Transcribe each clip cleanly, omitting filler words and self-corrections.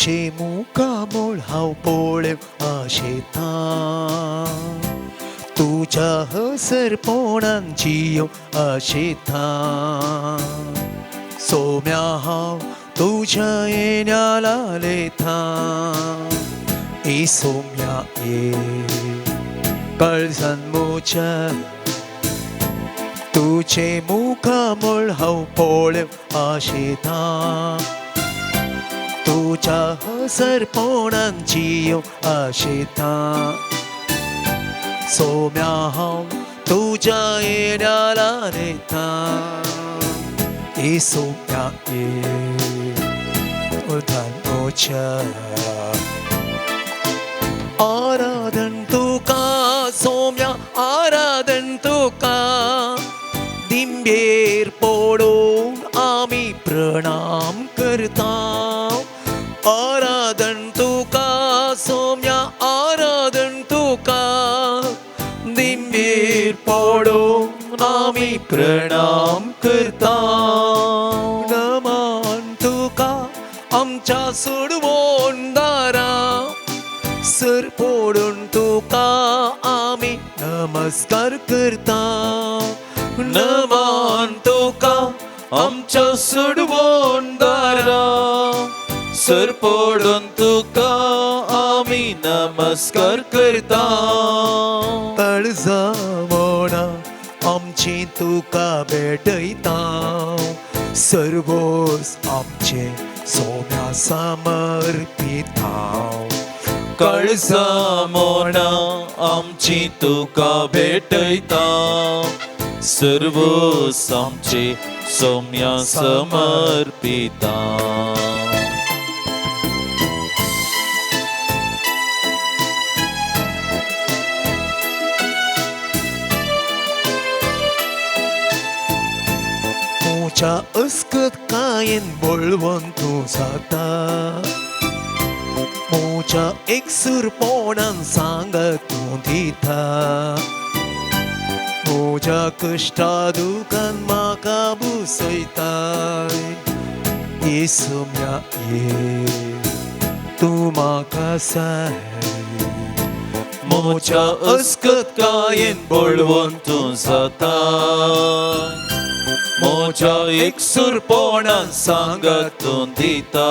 तुझे मुखामळ हांव पळोवंक आशेता, तुज्या हसरपणान जियोंक आशेता. सोम्या हांव तुज्या येण्या लालेता, ए सोम्या ये काळजान म्हज्या. तुझे मुखामळ हांव पळोवंक आशेता, तुज्या हसरपणान जियोंक आशेता. सोम्या हांव तुज्या येण्या लालेता, ए सोम्या ये उदान म्हज्या. आराधन तुका सोम्या आराधन तुका, दिंबेर पडून आमी प्रणाम करता. आराधन तुका सोम्या आराधन तुका, दिंबेर पडून आमी प्रणाम करता. नमन तुका आमच्या सोडवून दारा, सर पडून तुका आमी नमस्कार करता. नमन तुका आमच्या सोडवून दारा, सर पडून तुका आमी नमस्कार करता. काळजा मोडा आमची तुका भेटयता, सर्वोस आमचे सोम्या समर्पिता. काळजा मोडा आमची तुका भेटयता, सर्वोस आमचे सोम्या समर्पिता. म्हज्या अस्कत कायेन बळवंत तूं जाता, म्हज्या एकसूरपणान सांगात तूं दिता. म्हज्या कश्टा दुखान म्हाका बुसयता, ए सोम्या ये तूं म्हाका साय. म्हज्या अस्कत कायेन बळवंत तूं जाता, म्हज्या एकसूरपणान सांगात तूं दिता.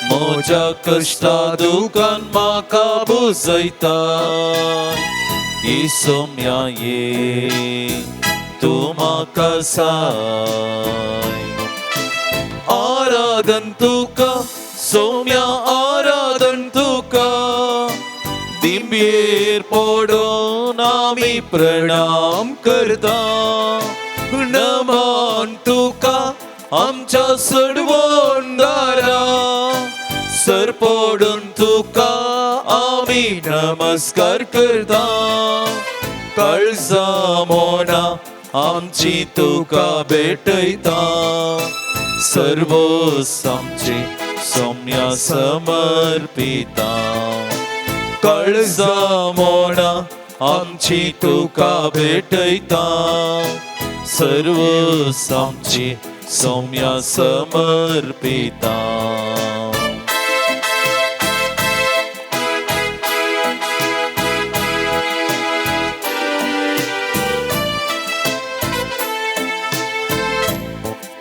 म्हज्या कश्टा दुखान म्हाका बुजयता, ए सोम्या ये तूं म्हाका साय. आराधन तुका सोम्या आराधन तुका, दिंबेर पडून आमी प्रणाम करता. नमन तुका आमच्या सोडवून दारा, सर पडून तुका आमी नमस्कार करता. काळजा मोडा आमची तुका भेटयता, सर्वोस आमचे सोम्या समर्पिता. काळजा मोडा आमची तुका भेटयता, सर्वोस आमची सोम्या समर्पिता.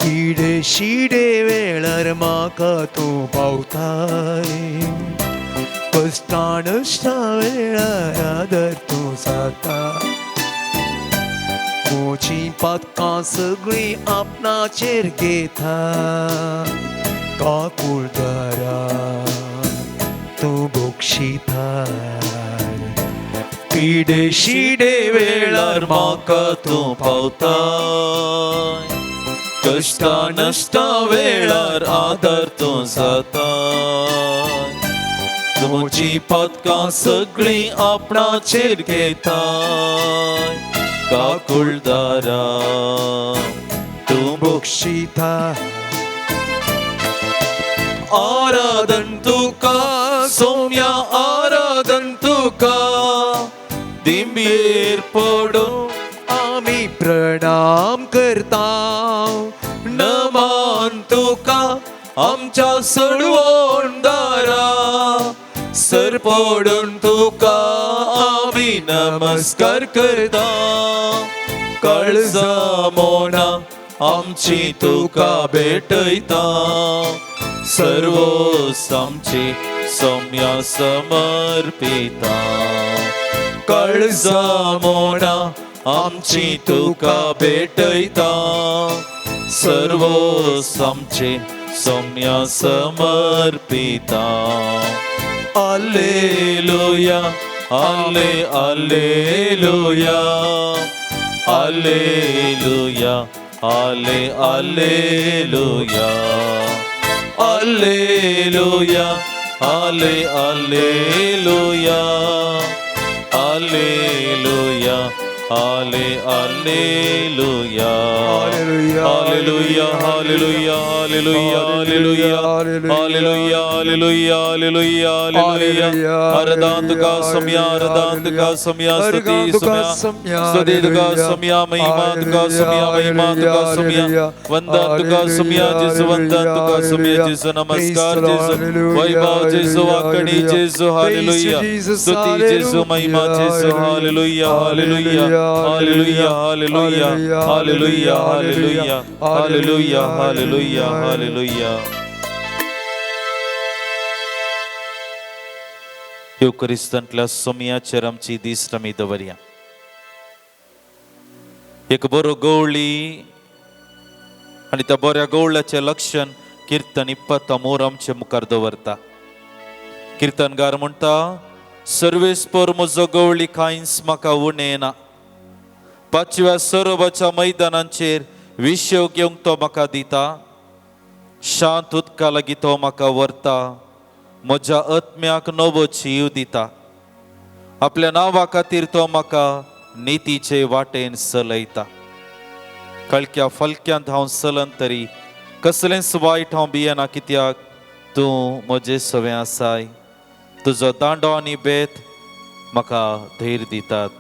किडे शिडे वेळार म्हाका तूं पावताय, कश्टा नश्टा वेळार आदर तूं जाता. म्हजी पातकां सगळीं आपणाचेर घेता, काकुळदारा तूं बक्षिता. किडे शिडे वेळार म्हाका तूं पावताय, कश्टा नश्टा वेळार आदर तूं जाता. म्हजी पातकां सगळीं आपणाचेर घेताय, काकुळदारा तूं बक्षिता. आराधन तुका सोम्या आराधन तुका, दिंबेर पडून आमी प्रणाम करता. नमन तुका आमच्या सोडवणदारा, सरपडून तुका आमी नमस्कार करता. काळजा मोना आमची तुका भेटयता, सर्वोस आमची सम्या समर्पिता. काळजा मोना आमची तुका भेटयता, सर्वोस आमची सम्या समर्पिता. Alleluia, alle alleluia, alleluia, alle alleluia, alleluia, alle alleluia, alleluia, alle alleluia. Hallelujah. Hallelujah, hallelujah, hallelujah, hallelujah, hallelujah, hallelujah, hallelujah. आराधना तुका सम्या, आराधना तुका सम्या, स्तुती सम्या, स्तुती तुका सम्या, महिमा तुका सम्या, महिमा तुका सम्या, वंदन तुका सम्या जेसू, वंदन तुका सम्या जेसू, नमस्कार जेसू, वैभव जेसू, वाकणी जेसू, हालेलुया, स्तुती जेसू, महिमा जेसू, hallelujah, hallelujah, hallelujah, hallelujah, hallelujah, hallelujah, hallelujah, hallelujah, hallelujah. येवक्रिस्तांतल्या सोमयाचेर आमची दीस आमी दवरया. एक बरो गवळी आनी त्या बऱ्या गवळ्याचें लक्षण किर्तन 20 मोर आमचे मुखार दवरता. किर्तनगार म्हणटा, सर्वेस्पर म्हजो गवळी, कांयच म्हाका उणें ना. पाचव्या सरोवराच्या मैदानांचेर विशेव घेवंक तो म्हाका दिता. शांत उदका लागीं तो म्हाका व्हरता, म्हज्या आत्म्याक नवो जीव दिता. आपल्या नांवा खातीर तो म्हाका नितीचे वाटेन चलयता. कळक्या फलक्यांत हांव चलन तरी कसलेंच वायट हांव भियेना, कित्याक तूं म्हजे सवें आसाय. तुजो दांडो आनी बेत म्हाका धैर्य दितात.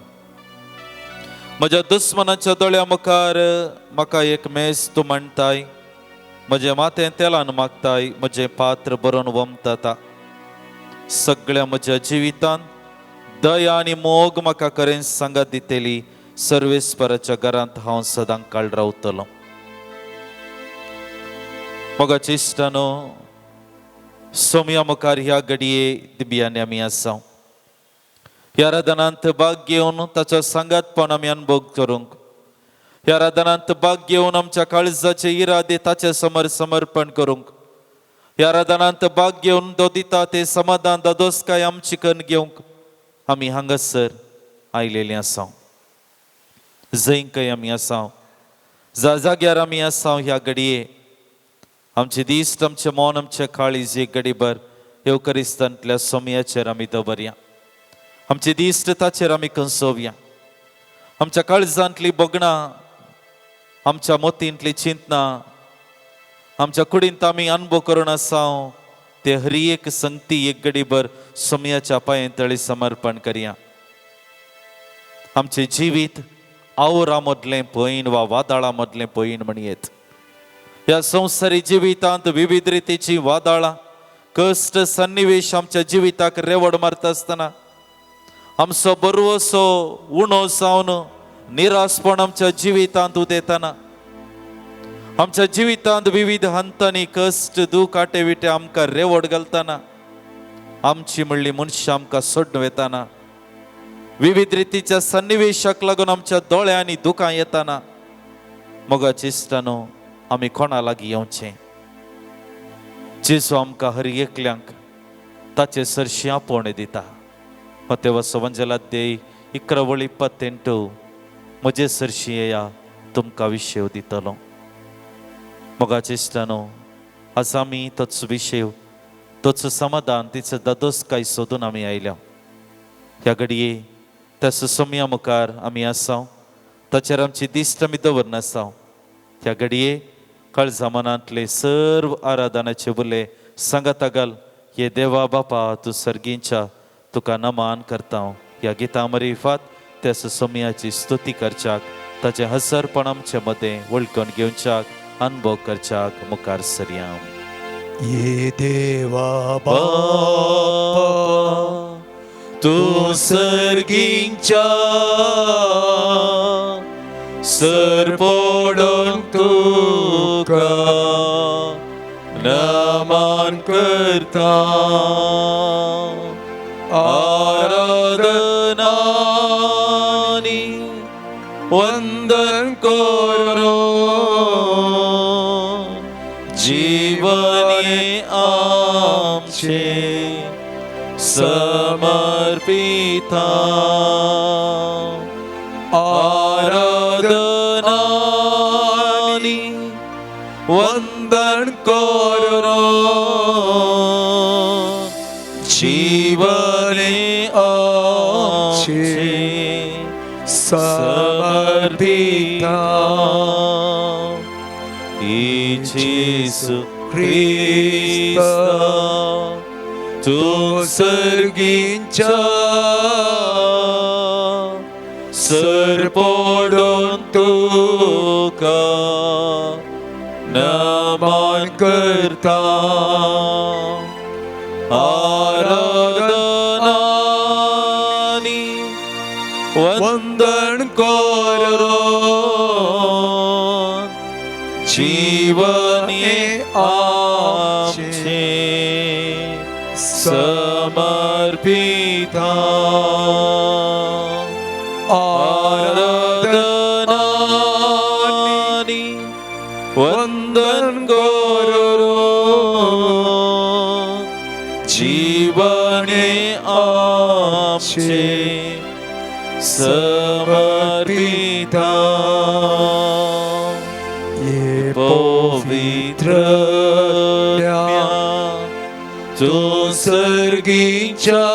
म्हज्या दुस्मनाच्या दोळ्या मुखार म्हाका एक मेज तूं म्हणटाय, म्हजें माथें तेलान मागताय, म्हजें पात्र बरोवन वमता. सगळ्या म्हज्या जिवितांत दया आनी मोग म्हाका करेन सांगात दितली. सर्वेस्पराच्या घरांत हांव सदां काळ रावतलो. मोगाच्या इश्टानो, सोमया मुखार ह्या घडये दिब्यांनी आमी आसा. ह्या आराधनांत भाग घेवन ताचो सांगातपण आमी अनुभव करूंक, ह्या आराधनांत भाग घेवन आमच्या काळजाचे इरादे ताचे समोर समर्पण करूंक, ह्या आराधनांत भाग घेवन तो दिता ते समाधान दादोसकाय आमची कन्न घेवंक आमी हांगासर आयलेली आसा. जंय खंय आमी आसा, ज्या जाग्यार आमी आसा, ह्या घडये आमचे दीस, आमचें मन, आमचें काळीज एक घडीभर येवकरिस्तांतल्या सोमयाचेर आमी दवरया. आमचे दीस ताचेर आमी कंसोवया. आमच्या काळजांतली भोगणां, आमच्या मतींतली चिंतना, आमच्या कुडींत आमी अनुभव करून आसा ते हर एक संगती एक घडीभर सोमयाच्या पांये तळी समर्पण करया. आमचें जिवीत आवरा मदलें पयण वा वादळां मदलें पयण म्हणयेत. ह्या संवसारी जिवितांत विविध रितीची वादळां, कश्ट, सन्निवेश आमच्या जिविताक रेवड मारता आसतना आमचो बरवसो उणो जावन निराशपण आमच्या जिवितांत उदेतना, आमच्या जिवितांत विविध हंतांनी कश्ट, दूख, आटे विटे आमकां रेवड घालतना, आमची म्हणली मनशां आमकां सोडून वेताना, विविध रितीच्या सन्निवेशाक लागून आमच्या दोळ्यांनी दुकां येताना, मोगाच्या इश्टानो, आमी कोणा लागीं येवचें? जेजू आमकां हर एकल्यांक ताचे सरशी आपोवणें दिता. मत्तेव सुवार्तेंतले 11 वळी 28, म्हजे सरशी येया, तुमकां विशेव दितलो. मोगाच्या इश्टानो, आज आमी तोच विशेव, तोच समाधान, तिचो दादोसकाय सोदून आमी आयल्या. ह्या घडये त्या सोमया मुखार आमी आसा, ताचेर आमची दिश्ट आमी दवरना आसा. ह्या घडये काळजा मनांतले सर्व आराधनाचे उले सांगाता घाल, हे देवा बापा, तूं सर्गींच्या, तुका नमान करता. ह्या गितां मरिफात त्या सोमयाची स्तुती करच्याक, ताचें हसरपण आमचे मदें वळखून घेवच्याक, अनुभव करच्याक मुखार सरया. ये देवा बापा तूं सर्गींच्या सर पडोन तुका नमन करता. आराधना आनी वंदन करो जीवन आमचे समर्पिता. आराधना आनी वंदन करो जीवन आमचे समर्पिता. जेसू क्रिस्ता तूं सर्गींच्या सर पडोन तुका नमन करता. आराधना आनी वंदन करो जीवन आमचे समर्पिता. आराधना आनी वंदन करो जीवन आमचे समर्पिता. ये पवित्र तूं सर्गींच्या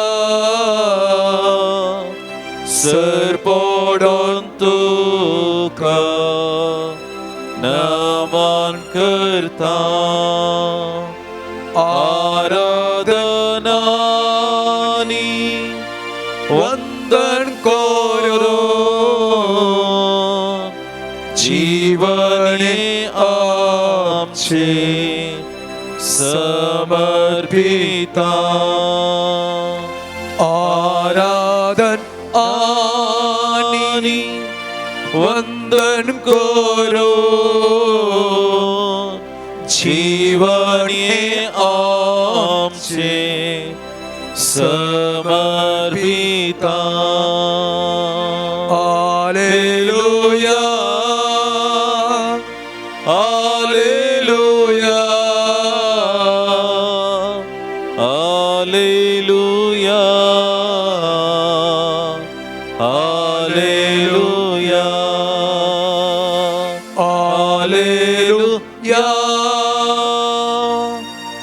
सर पडोन तुका नमन करता. आराधना आनी वंदन करो जीवन आमचे समर्पिता. आराधन आनी वंदन करो जीवन आमचे समर्पिता. Hallelujah hallelujah hallelujah hallelujah hallelujah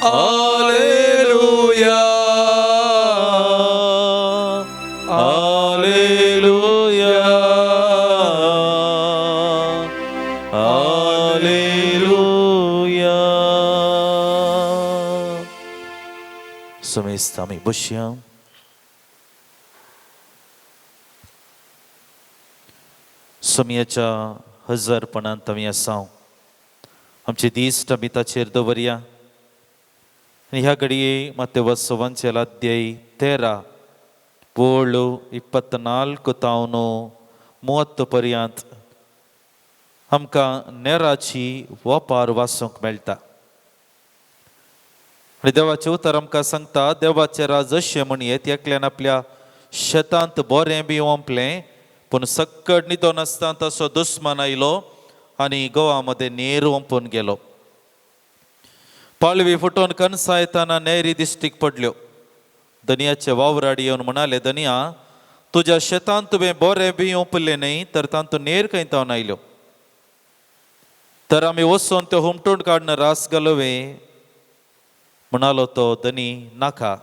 hallelujah hallelujah hallelujah. समेस्त आमी बसया. सोमयाच्या हजारपणांत आमी आसा. आमचे दीस आमी ताचेर दवरया. आनी ह्या घडये मातेव सवांचेल अध्याय 13 ಓಳು 24 ತಾವನು 30 पर्यंत आमकां नेराची वपार वाचूंक मेळटा. आनी देवाचें उतर आमकां सांगता, देवाचें राज अशें म्हणयेत, एकल्यान आपल्या शेतांत बरें बी ओंपलें, पूण सक्कड न्हिदोन आसतना तसो दुस्मान आयलो आनी गोवा मदें नेर ओंपून गेलो. पाळवी फुटोवन कणसां येताना नेरी दिश्टीक पडल्यो. धनयाचे वावराडी येवन म्हणाले, धनया, तुज्या शेतांत तुवें बरें बी ओंपलें न्हय, तर तातूंत नेर खंय तावन आयल्यो? तर आमी वचून त्यो हुमटून काडून रास घालुवे. म्हणालो तो धनी, नाका,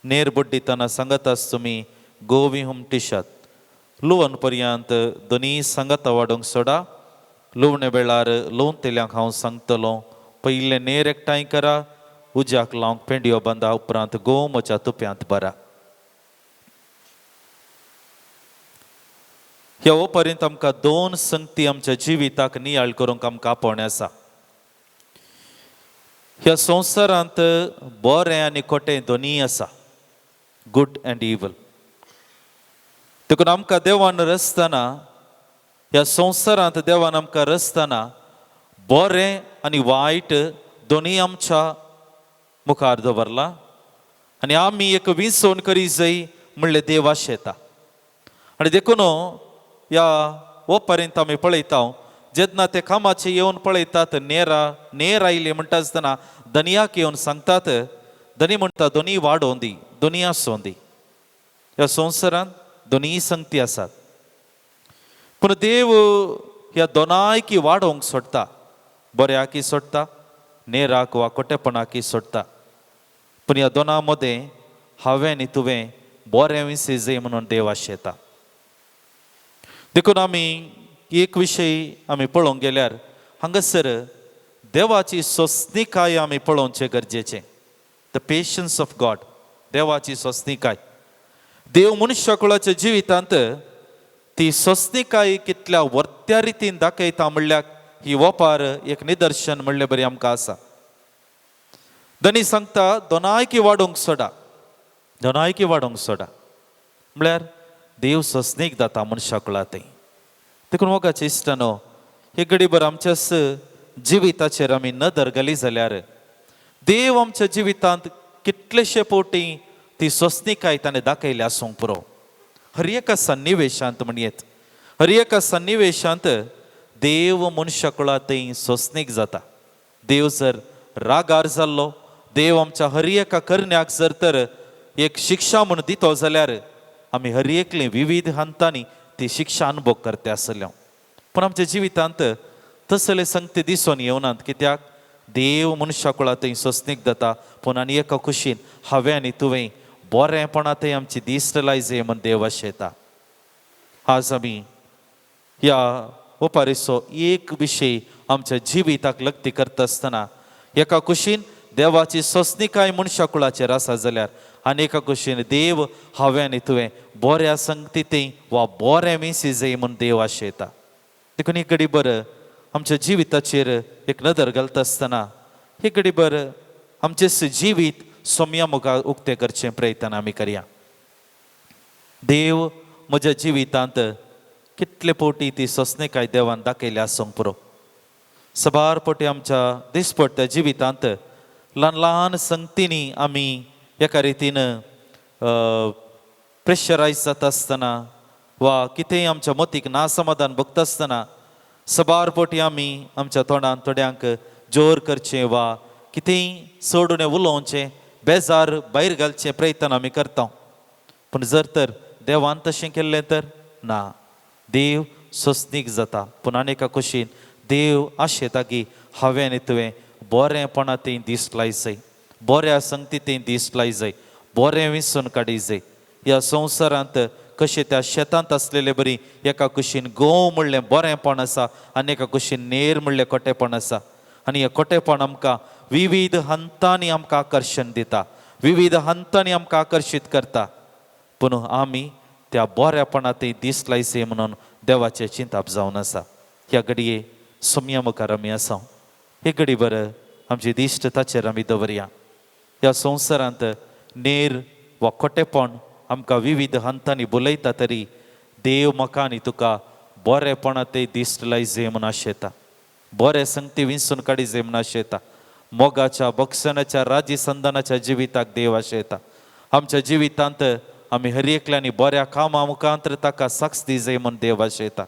नेर बड्डितना सांगत आस तुमी गोवी हुमटिशात. लुवन पर्यंत दोनी सांगाता वाडोवंक सोडा. लुवणे वेळार लुवतल्यांक हांव सांगतलो, पयलें नेर एकठांय करा, उज्याक लावंक पेंडयो बांदा, उपरांत गोव म्हज्या तुप्यांत भरा. ह्या ओपर्यंत आमकां दोन संगती आमच्या जिविताक नियाळ करूंक आमकां आपोवणें आसा. ह्या संवसारांत बरें आनी खोटें दोनीय आसा, गुड अँड इवल. देखून आमकां देवान रचतना, ह्या संवसारांत देवान आमकां रचतना बरें आनी वायट दोनूय आमच्या मुखार दवरला आनी आमी एक विंचोवन करी जाय म्हणलें देव आशेता. आनी देखून ह्या ओपर्यंत आमी पळयता, जेन्ना ते कामाचे येवन पळयतात, नेरा नेर आयली म्हणटा आसतना धनयाक येवन सांगतात. धनी म्हणटा, दोनूय वाडोवन दी, दोनूय आसोन दी. ह्या संवसारांत दोनूय संगती आसात, पूण देव ह्या दोनायकी वाडोवंक सोडटा, बऱ्याकी सोडटा, नेराक वा खोटेपणाकी सोडटा. पूण ह्या दोना मदें हांवें आनी तुवें बरें विंसी जाय म्हणून देव आशेता. देखून आमी एक विशय आमी पळोवंक गेल्यार हांगासर देवाची सोंसणीकाय आमी पळोवचें गरजेचें, the patience of God. देवाची सोंसणीकाय, देव मनुष्यकुळाच्या जिवितांत ती सोंसणीकाय कितल्या वर्त्या रितीन दाखयता म्हणल्यार ही वपार एक निदर्शन म्हणले बरी आमकां आसा. धनी सांगता, दोनायकी वाडोवंक सोडा, दोनायकी वाडोवंक सोडा, म्हळ्यार देव सोंसणीक जाता मनशाकुळा थंय. देखून मोगाचे इश्टानो, हे घडीभर आमच्याच जिविताचेर आमी नदर घाली जाल्यार देव आमच्या जिवितांत कितलेशे फावटी ती सोंसणीकाय ताणें दाखयल्या आसूंक पुरो. हर एका सन्निवेशांत म्हणयेत, हर एका सन्निवेशांत देव मनशाकुळा थंय सोंसणीक जाता. देव जर रागार जाल्लो, देव आमच्या हर एका करण्याक जर तर एक शिक्षा म्हूण दितो जाल्यार आमी हर एकले विविध हंतांनी ती शिक्षा अनुभव करता आसल्या. पूण आमच्या जिवितांत तसले संगती दिसून येवनात, कित्याक देव मनशाकुळा थंय सोंसणीक जाता. पूण आनी एका खुशीन हांवें आनी तुवें बरेंपणा थंय आमची दिश्ट लायजे म्हूण देव आशेता. आज आमी ह्या ओपारीचो एक विशय आमच्या जिविताक लक्ती करता आसतना एका कुशीन देवाची सोंसणीकाय मनशाकुळाचेर आसा जाल्यार आनी एका कुशीन देव हांवें आनी तुवें बऱ्या संगती वा बरें मिसी जाय म्हूण देव आशेता. देखून एक घडी बरं आमच्या जिविताचेर एक नदर घालता आसतना एक घडी बरं आमचें जिवीत सोम्या मुखार उक्तें करचें प्रयत्न आमी करया. देव म्हज्या जिवितांत कितले फावटी ती सोंसणीकाय देवान दाखयल्या आसूंक पुरो. सबार फावटी आमच्या दिसपट्ट्या जिवितांत ल्हान ल्हान संगतींनी आमी एका रितीन प्रेशरायज जाता आसतना वा कितेंय आमच्या मतीक नासमाधान भोगता आसतना सबार फावटी आमी आमच्या तोंडान थोड्यांक जोर करचें वा कितेंय चड उणें उलोवचें, बेजार भायर घालचें प्रयत्न आमी करता. पूण जर तर देवान तशें केल्लें तर ना, देव सोंसणीक जाता. पूण आनी एका कुशीन देव आशेता की हांवें आनी तुवें बरेंपणा थंय दीस लायजय, बऱ्या संगती थंय दीस लायजय, बरें विंचून काडीजय. ह्या संवसारांत कशें त्या शेतांत आसलेले बरी एका कुशीन गोंव म्हणलें बरेंपण आसा आनी एका कुशीन नेर म्हणलें खोटेपण आसा. आनी हें खोटेपण आमकां विविध हंतांनी आमकां आकर्शण दिता, विविध हंतांनी आमकां आकर्शीत करता. पूण आमी त्या बऱ्यापणांतय दीस लायसे म्हणून देवाचें चिंताप जावन आसा. ह्या घडये सोम्या मुखार आमी आसा, हे घडी बरं आमची दिश्ट ताचेर आमी दवरया. ह्या संवसारांत नेर वा खोटेपण आमकां विविध हंतांनी बोलयता तरी देव म्हाका आनी तुका बरेपणांतय दिश्ट लायजे म्हूण आशेता, बरें संगती विंचून काडीजे म्हूण आशेता. मोगाच्या बक्षणाच्या राजी संदानाच्या जिविताक देव आशेता. आमच्या जिवितांत आमी हर एकल्यांनी बऱ्या कामां मुखांतर ताका साक्ष दिजय म्हूण देव आशेता.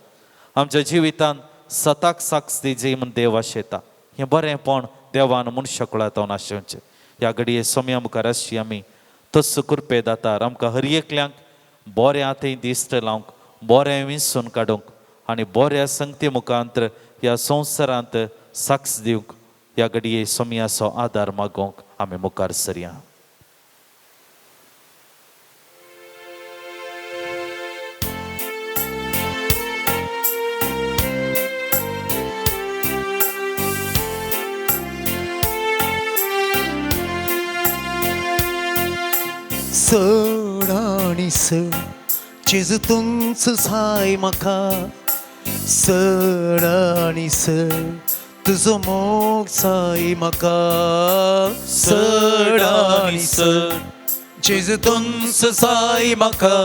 आमच्या जिवितांत सताक साक्ष दिजय म्हूण देव आशेता. हें बरेंपण देवान मनशा कुळांत आशेवचें. ह्या घडये सोम्या मुखार आसची आमी तस्स कृपे दातार आमकां हर एकल्यांक बऱ्या थंय दिश्ट लावंक, बरें विंचून काडूंक आनी बऱ्या संगती मुखांतर ह्या संवसारांत साक्ष दिवंक ह्या घडये सोम्याचो आदार मागोवंक आमी मुखार सरया. सड आनी सड चीज तूंच जाय म्हाका, सड आनी सड तुजो मोग जाय म्हाका चड आनी चड जेजू तुमचो जाय म्हाका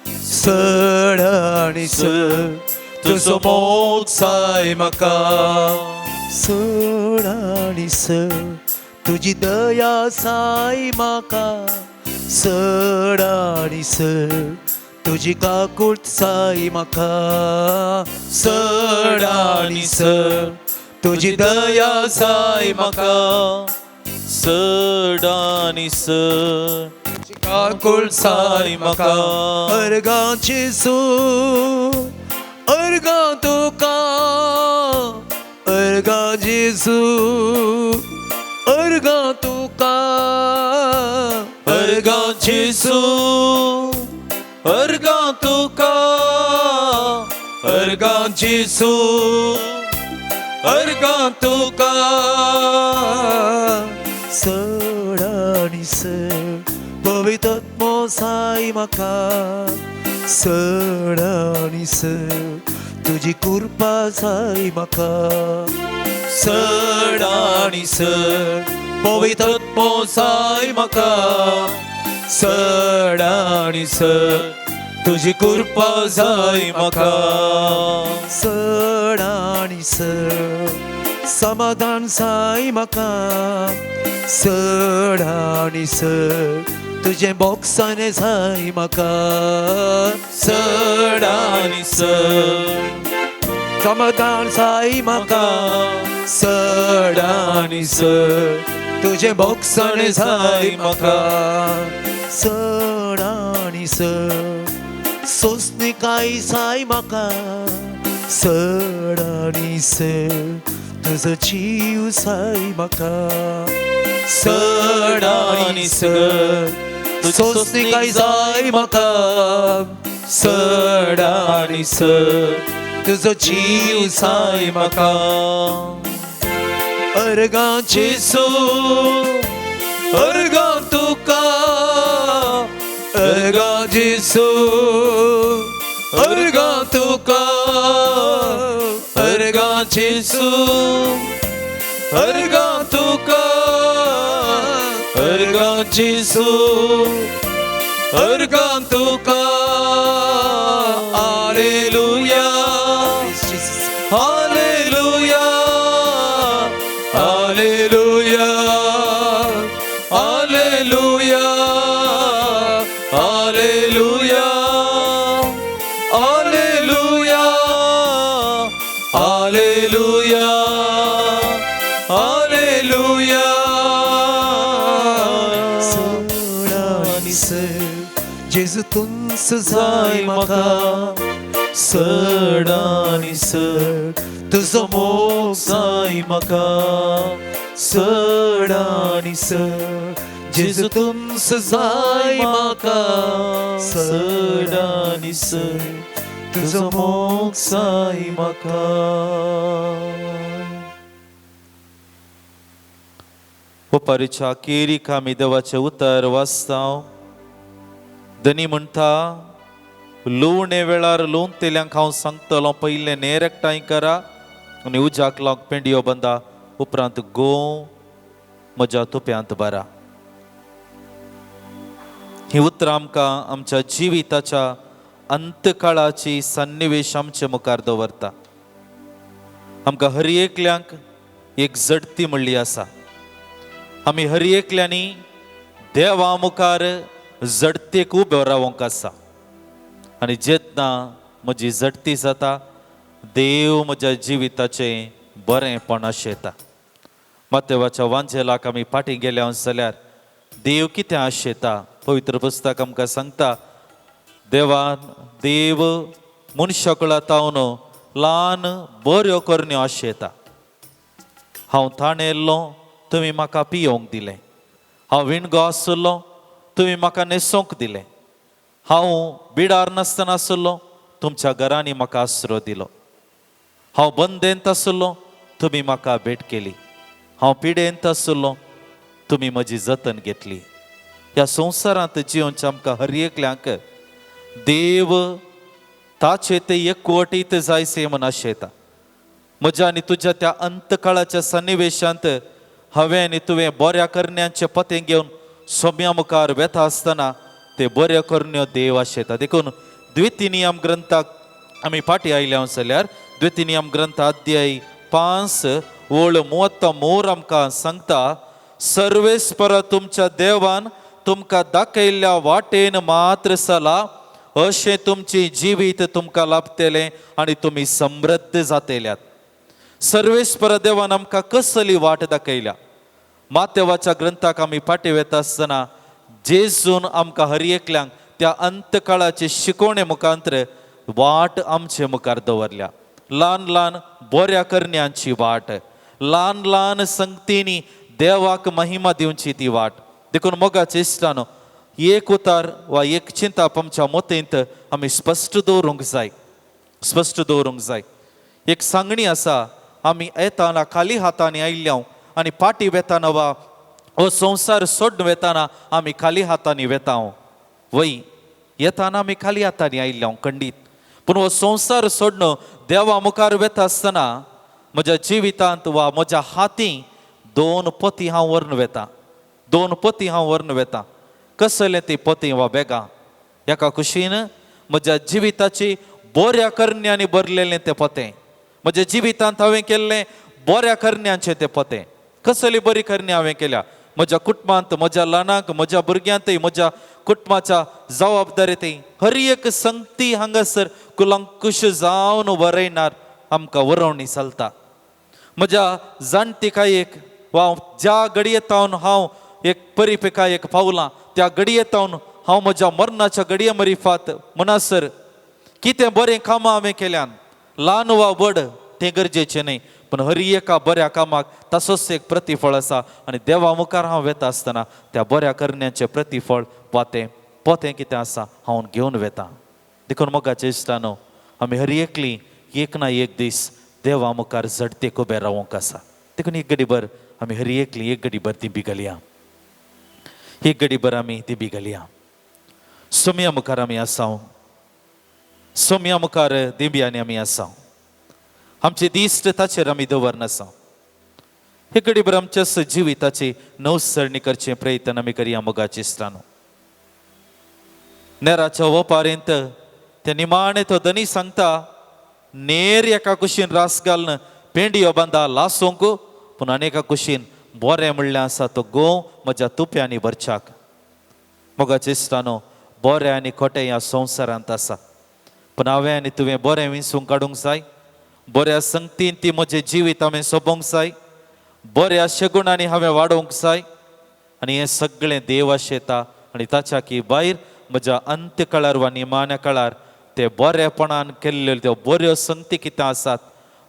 चड आनी चड तुजो मोग जाय म्हाका चड आनी चड तुजी दया जाय म्हाका चड आनी चड तुजी काकूट जाय म्हाका चड आनी चड तुजी दया जाय म्हाका चड आनी चड काकूट जाय म्हाका अर्गां जेजू अर्गां तुका अर्गां जेजू अर्गां तुका अर्गां जेजू अर्गां तुका अर्गां जेजू अर्गां तुका चड आनी चड पवित्र जाय म्हाका चड आनी चड तुजी कृपा जाय म्हाका चड आनी चड पवित्र जाय म्हाका चड आनी चड तुजी कृपा जाय म्हाका चड आनी चड समाधान जाय म्हाका चड आनी चड तुजें बोक्साने जाय म्हाका चड आनी चड समाधान जाय म्हाका चड आनी चड तुजें बोक्साने जाय म्हाका चड आनी चड सोंसणीकाय जाय म्हाका चड आनी चड तुजो जीव जाय म्हाका चड आनी चड सोंसणीकाय जाय म्हाका चड आनी चड तुजो जीव जाय म्हाका अर्गांची जेजू अर्गां तुका अर्गां जेजू अर्गां तुका अर्गां जेजू अर्गां तुका अर्गां जेजू अर्गां तुका hallelujah hallelujah hallelujah hallelujah hallelujah hallelujah hallelujah hallelujah चड आनी चड जेजू तुमचो जाय म्हाका चड आनी चड तुजो मोग जाय म्हाका चड आनी चड जेजू तुमचो जाय म्हाका चड आनी चड तुजो तुजो मोग जाय म्हाका ओपारीच्या अखेरीक आमी देवाचें उतर वाचता. धनी म्हणटा लुवणे वेळार लुवतल्यांक हांव सांगतलो पयलें नेर एकठांय करा आनी उज्याक लावंक पेंडयो बंदा उपरांत गोंव म्हज्या तुप्यांत बरा. ही उतरां आमकां आमच्या जिविताच्या अंतकाळाची सन्निवेश आमचे मुखार दवरता. आमकां हर एकल्यांक एक झडती म्हणली आसा. आमी हर एकल्यांनी देवा मुखार झडतेक उबो रावंक आसा. आनी जेन्ना म्हजी झडती जाता देव म्हज्या जिविताचें बरेंपण आशेता. मातेवाच्या वांजेलाक आमी फाटीं गेल्या जाल्यार देव कितें आशेता पवित्र पुस्तक आमकां सांगता. देवान देव मनशा कुळातावन ल्हान बऱ्यो करण्यो आशेता. हांव ताणेल्लो तुमी म्हाका पियोवंक दिलें, हांव विणगो आसलो तुमी म्हाका न्हेसोवंक दिलें, हांव बिडार नासतना आसलो तुमच्या घरांनी म्हाका आसरो दिलो, हांव बंदेंत आसलो तुमी म्हाका भेट केली, हांव पिडेंत आसलो तुमी म्हजी जतन घेतली. ह्या संवसारांत जियोवचें आमकां हर एकल्यांक देव ताचे ते एकवटीत जायसे म्हूण आशेता. म्हज्या आनी तुज्या त्या अंतकाळाच्या सन्निवेशांत हांवें आनी तुवें बऱ्या करण्यांचें पतें घेवन सोम्या मुखार वेता आसतना ते बऱ्यो करण्यो देव आशेता. देखून द्वितीय नियम ग्रंथाक आमी फाटीं आयल्या जाल्यार द्वितीय नियम ग्रंथ अध्याय 5 ओळ 33 आमकां सांगता, सर्वेस्पर तुमच्या देवान तुमकां दाखयल्ल्या वाटेन मात्र चला, अशें तुमचें जिवीत तुमकां लाभतलें आनी तुमी समृद्ध जातल्यात. सर्वेस्पर देवान आमकां कसली वाट दाखयल्या? मातेवाच्या ग्रंथाक आमी फाटीं वेता आसतना जेजून आमकां हर एकल्यांक त्या अंतकाळाचे शिकवणे मुखांतर वाट आमचे मुखार दवरल्या. ल्हान ल्हान बऱ्या करण्यांची वाट, ल्हान ल्हान संगतींनी देवाक महिमा दिवची ती वाट. देखून मोगाचे इश्टानो, एक उतार वा एक चिंताप आमच्या मतींत आमी स्पश्ट दवरूंक जाय, स्पश्ट दवरूंक जाय. एक सांगणी आसा, आमी येताना खाली हातांनी आयिल्ल्या आनी फाटीं वेताना वा हो संवसार सोडून वेताना आमी खाली हातांनी वेता. वय, येताना आमी खाली हातांनी आयिल्ल्या खंडीत, पूण हो संवसार सोडून देवा मुखार वेता आसतना म्हज्या जिवितांत वा म्हज्या हाती 2 पोती हांव व्हरून वेता, 2 पोती हांव व्हरून वेता. कसलें ती पोती वा बेगां? एका कुशीन म्हज्या जिविताची बऱ्या करण्यांनी भरलेलें तें पोतें, म्हज्या जिवितांत हांवें केल्लें बऱ्या करण्यांचें तें पोतें. कसली बरी करणी हांवें केल्या म्हज्या कुटुंबांत, म्हज्या ल्हानांक, म्हज्या भुरग्यांतय, म्हज्या कुटुंबाच्या जबाबदारीतय. हर एक संगती हांगासर कुलंकुश जावन वरयणार आमकां वरोवणी चलता. म्हज्या जाणटिकायेक वा ज्या घडयेतावन हांव एक परिपेकायेक पावलां त्या घडयेतावन हांव म्हज्या मरणाच्या घडये मरिफात म्हणसर कितें बरें कामां हांवें केल्यान, ल्हान वा व्हड तें गरजेचें न्हय, पूण हर एका बऱ्या कामाक ताचोच एक प्रतिफळ आसा. आनी देवा मुखार हांव वेता आसतना त्या बऱ्या करण्याचें प्रतिफळ वा तें पोतें कितें आसा हांव घेवन वेता. देखून मोगाचे इश्टानो, आमी हर एकली एक ना एक दीस देवा मुखार झडतेक उबें रावंक आसा. देखून एक घडीभर आमी हर एकली एक घडीभर दिंबी घालया, एक घडीभर आमी दिंबी घालया. सोमया मुखार आमी आसाव, सोमया मुखार दिंब्यांनी आमी आसाव, आमचे दिश्ट ताचेर आमी दवरनासाव. हे घडीभर आमच्या जिविताची नवसरणी करचें प्रयत्न आमी करया. मोगाचे इश्टानो, नेराच्या ओपारेंत ते निमाणे तो धनी सांगता, नेर एका कुशीन रास घालून पेंडयो बांदा लासूंक, पूण आनी एका कुशीन बरें म्हणलें आसा तो गोंव म्हज्या तुप्यांनी भरच्याक. मोगाचे इश्टानो, बरें आनी खोटें ह्या संवसारांत आसा, पूण हांवें आनी तुवें बरें विंचूंक काडूंक जाय. बऱ्या संगतीन ती म्हजें जिवीत हांवें सोबोवंक जाय, बऱ्या शगुणांनी हांवें वाडोवंक जाय. आनी हें सगळें देव आशेता आनी ताच्या की भायर म्हज्या अंत्यकाळार वा निमाण्या काळार ते बरेपणान केल्ल्यो त्यो बऱ्यो संगती कितें आसात,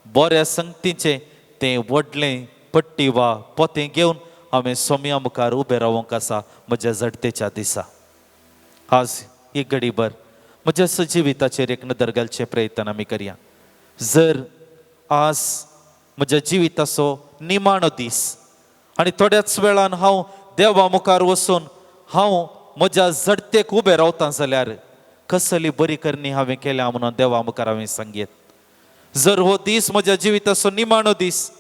बऱ्या संगतीचें तें व्हडलें पट्टी वा पोतें घेवन हांवें सोम्या मुखार उबें रावंक आसा म्हज्या झडतेच्या दिसा. आज एक घडीभर म्हज्या जिविताचेर एक नदर घालचें प्रयत्न आमी करया. जर आज म्हज्या जिविताचो निमाणो दीस आनी थोड्याच वेळान हांव देवा मुखार वचून हांव म्हज्या झडतेक उबें रावता जाल्यार कसली बरी करणी हांवें केल्या म्हणून देवा मुखार हांवें सांगयत. जर हो दीस म्हज्या जिविताचो निमाणो दीस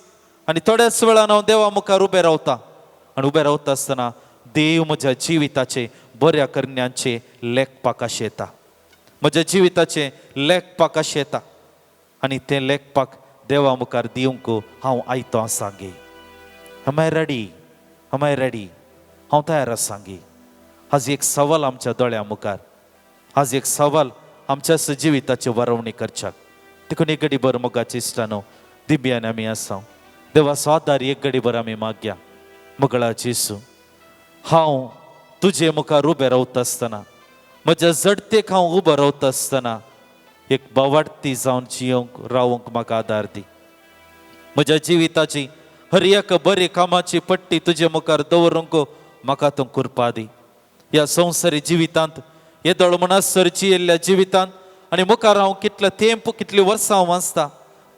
आनी थोड्याच वेळान हांव देवा मुखार उबें रावता आनी उबें रावता आसतना देव म्हज्या जिविताचे बऱ्या करण्यांचे लेखपाक आशेता, म्हज्या जिविताचें लेखपाक आशेता आनी तें लेखपाक देवा मुखार दिवंक हांव आयतो आसा गे. Am I ready? Am I ready? हांव तयार आसा गे. आज एक सवाल आमच्या दोळ्या मुखार, आज एक सवाल आमच्या जिविताची वरवणी करच्याक. देखून एक घडी भर मोगाचे इश्टानो, दिब्यान आमी आसा, देवाचो आदार एक घडी भर आमी मागया. मोगळा जेसू, हांव तुजे मुखार उबें रावता आसतना, म्हज्या जडतेक हांव उबो रावता आसतना एक बावाडती जावन जियोंक रावंक म्हाका आदार दी. म्हज्या जिविताची हर एक बरी कामाची पट्टी तुजे मुखार दवरूंक म्हाका तूं कृपा दी. ह्या संवसारी जिवितांत येदोळ म्हणसर जियेल्ल्या जिवितांत आनी मुखार हांव कितलो तेंप कितलीं वर्सां हांव वाचता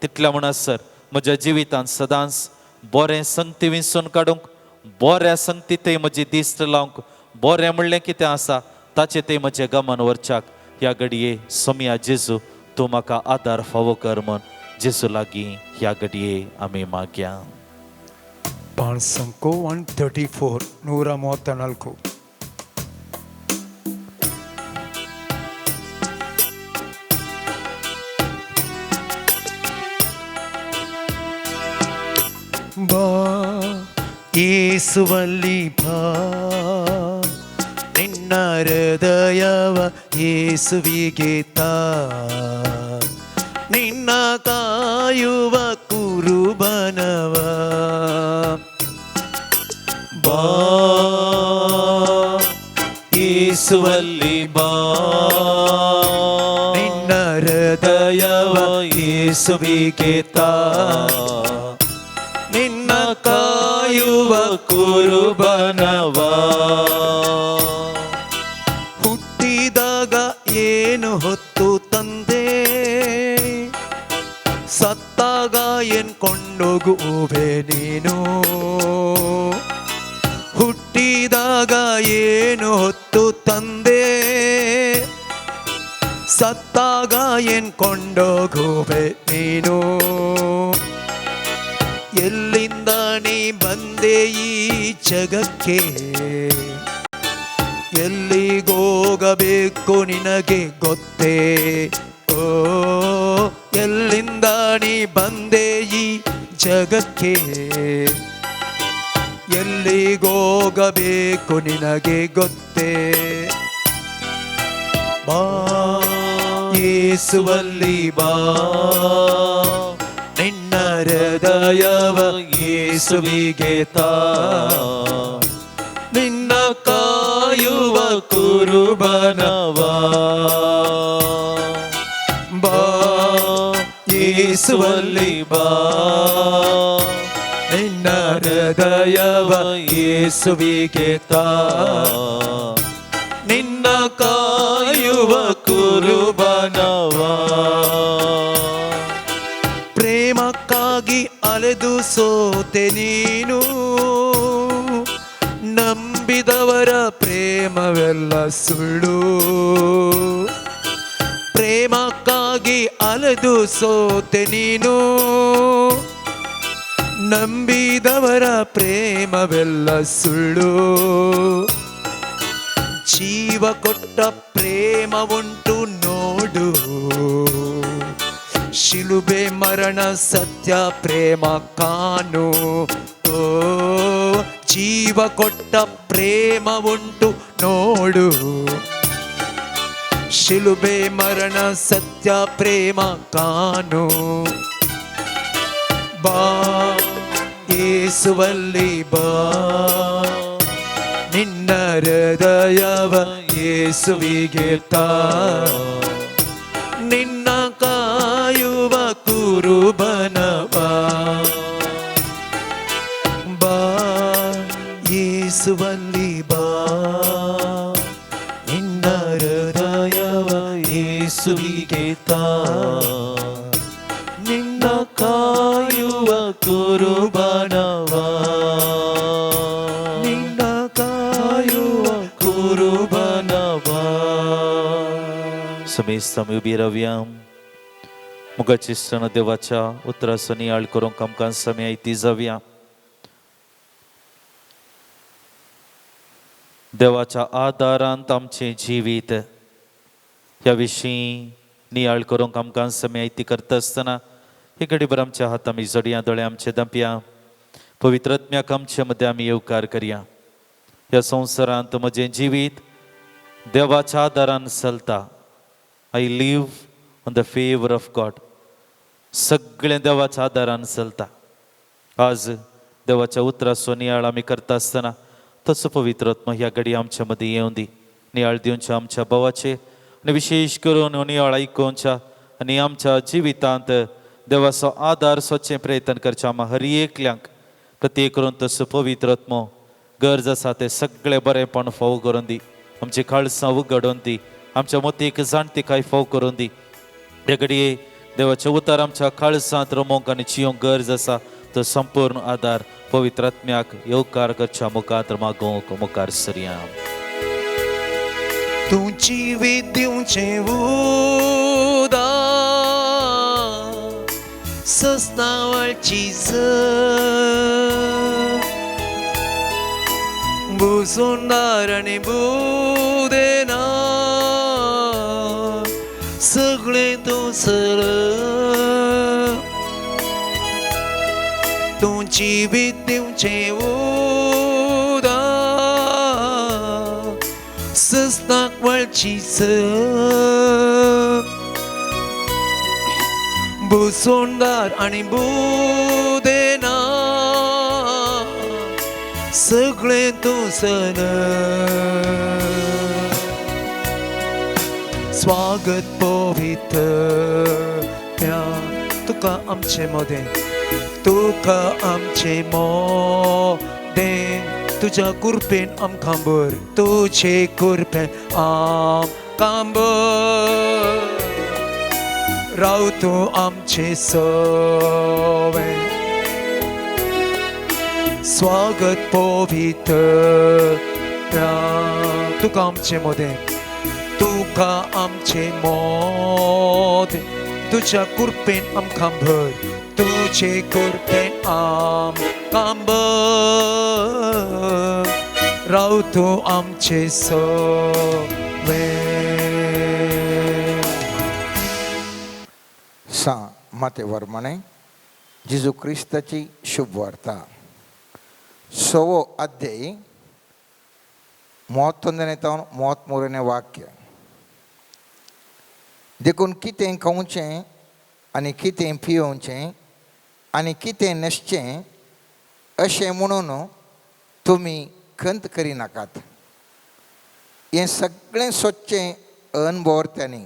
तितल्या म्हणसर म्हज्या जिवितांत सदांच बरें संगती विंचून काडूंक, बऱ्या संगती थंय म्हजी दिश्ट लावंक, बरें म्हणलें कितें आसा ताचें थंय म्हजें गमन व्हरच्याक ह्या घडये सोमया जेजू तूं म्हाका आदार फावो कर म्हण जेजू लागीं ह्या घडये आमी मागया. 5 134 134. ಬಾ ಯೇಸುವಲ್ಲಿ ಬಾ, ನಿನ್ನ ಹೃದಯವ ಯೇಸುವಿಗೆ ತಾ, ನಿನ್ನ ಕಾಯುವ ಕುರುಬನವ. ಬಾ ಯೇಸುವಲ್ಲಿ ಬಾ, ನಿನ್ನ ಹೃದಯವ ಯೇಸುವಿಗೆ ತಾ, ನಿನ್ನ ಕಾಯುವ ಕುರುಬನವ. ಹುಟ್ಟಿದಾಗ ಏನು ಹೊತ್ತು ತಂದೆ, ಸತ್ತಾಗ ಏನ್ ಕೊಂಡೋಗುವೆ ನೀನು. ಹುಟ್ಟಿದಾಗ ಏನು ಹೊತ್ತು ತಂದೆ, ಸತ್ತಾಗ ಏನ್ ಕೊಂಡೋಗುವೆ ನೀನು. ಎಲ್ಲಿಂದ ನೀ ಬಂದೆ ಈ ಜಗಕ್ಕೆ, ಎಲ್ಲಿಗೋಗಬೇಕು ನಿನಗೆ ಗೊತ್ತೇ. ಓ ಎಲ್ಲಿಂದ ನೀ ಬಂದೆ ಈ ಜಗಕ್ಕೆ, ಎಲ್ಲಿಗೋಗಬೇಕು ನಿನಗೆ ಗೊತ್ತೇ. ಬಾ ಯೇಸುವಲ್ಲಿ ಬಾ, ನಿನ್ನ ಹೃದಯವ ಯೇಸುವಿಗೆ ತಾ, ನಿನ್ನ ಕಾಯುವ ಕುರುಬನವ. ಬಾ ಯೇಸುವಲ್ಲಿ ಬಾ, ನಿನ್ನ ಹೃದಯವ ಯೇಸುವಿಗೆ ತಾ, ನಿನ್ನ ಕಾಯುವ ಕುರುಬನವ. ಪ್ರೇಮಕ್ಕಾಗಿ ಅಲೆದು ಸೋತೆ ನೀನು, ನಂಬಿದವರ ಪ್ರೇಮವೆಲ್ಲ ಸುಳ್ಳು. ಪ್ರೇಮಕ್ಕಾಗಿ ಅಲೆದು ಸೋತೆ ನೀನು, ನಂಬಿದವರ ಪ್ರೇಮವೆಲ್ಲ ಸುಳ್ಳು. ಜೀವ ಕೊಟ್ಟ ಪ್ರೇಮ ಉಂಟು ನೋಡು, ಶಿಲುಬೆ ಮರಣ ಸತ್ಯ ಪ್ರೇಮ ಕಾನು. ಓ ಜೀವ ಕೊಟ್ಟ ಪ್ರೇಮ ಉಂಟು ನೋಡು, ಶಿಲುಬೆ ಮರಣ ಸತ್ಯ ಪ್ರೇಮ ಕಾನು. ಬಾ ಯೇಸುವಲ್ಲಿ ಬಾ, ನಿನ್ನ ಹೃದಯವ ಯೇಸುವಿಗೆ ತಾ, ನಿನ್ನ ಕಾಯುವ ಕುರುಬನವ. ಬಾ ಯೇಸುವಲ್ಲಿ ಬಾ, ನಿನ್ನ ಹೃದಯವ ಯೇಸುವಿಗೆ ತಾ, ನಿನ್ನ ಕಾಯುವ ಕುರುಬನವ, ನಿನ್ನ ಕಾಯುವ ಕುರುಬನವ. समेस्त आमी उबी रावया. मुगाची सण देवाच्या उतराचो नियाळ करूंक आमकां समय आयती जावया. देवाच्या आदारांत आमचें जिवीत ह्या विशीं नियाळ करूंक आमकां समय आयती करता आसतना हे घडीभर आमच्या हात आमी जोडया, दोळे आमचे दंपया. पवित्र आत्म्याक आमचे मदें आमी येवकार करया. ह्या संवसारांत म्हजें जिवीत देवाच्या आदारान चलता. I live on the favour of God. सगळें देवाच्या आदारान चलता. आज देवाच्या उतराचो नियाळ आमी करता आसतना तसो पवित्र आत्मा ह्या घडी आमच्या मदीं येवन दी. नियाळ दिवच्या आमच्या भावाचे आनी विशेश करून हो नियाळ आयकोवच्या आनी आमच्या जिवितांत देवाचो आदार सोदचें प्रयत्न करचें आमा हर एकल्यांक प्रत्येक करून तसो पवित्र आत्मो गरज आसा तें सगळें बरेंपण फावो करून दी. आमची काळसां उगडून दी. आमच्या मतीक जाणतीकाय फाव करून दी. हे घडये देवाचें उतर आमच्या काळसांत रमोवंक आनी चियोंक गरज आसा तो संपूर्ण आदार पवित्र आत्म्याक येवकार करच्या मुखार मागोवंक मुखार सरया. तूं जिवीत दिवचें उदा, सस्नावळची भुसुंदार आनी बुदेना सगळें तूं सर तूं जिवीत दिवचें उदक सस्नाक वळची भुसोंडार आनी बुदेना सगळें तूं सन स्वागत पवित्र त्या तुका आमचे मदें तुका आमचे मोदें तुज्या कृपेन आमकां भर तुजे कृपेन आमकां भर राव तूं आमचे सवें स्वागत पवित्र तुका आमचे मदें तुका आमचे मोदें तुज्या कृपेन आमकां भर तुजे कृपेन आमकां भर राव तूं आमचे सवें. सा माते वर्मणे जेजू क्रिस्ताची शुभ वार्ता 6ವೋ ಅಧ್ಯಾಯ 31ನೇ तावन 33ನೇ वाक्य. देखून कितें खावचें आनी कितें पियोवचें आनी कितें न्हेसचें अशें म्हणून तुमी खंत करिनाकात. हें सगळें सोदचें अनभोवर्त्यांनी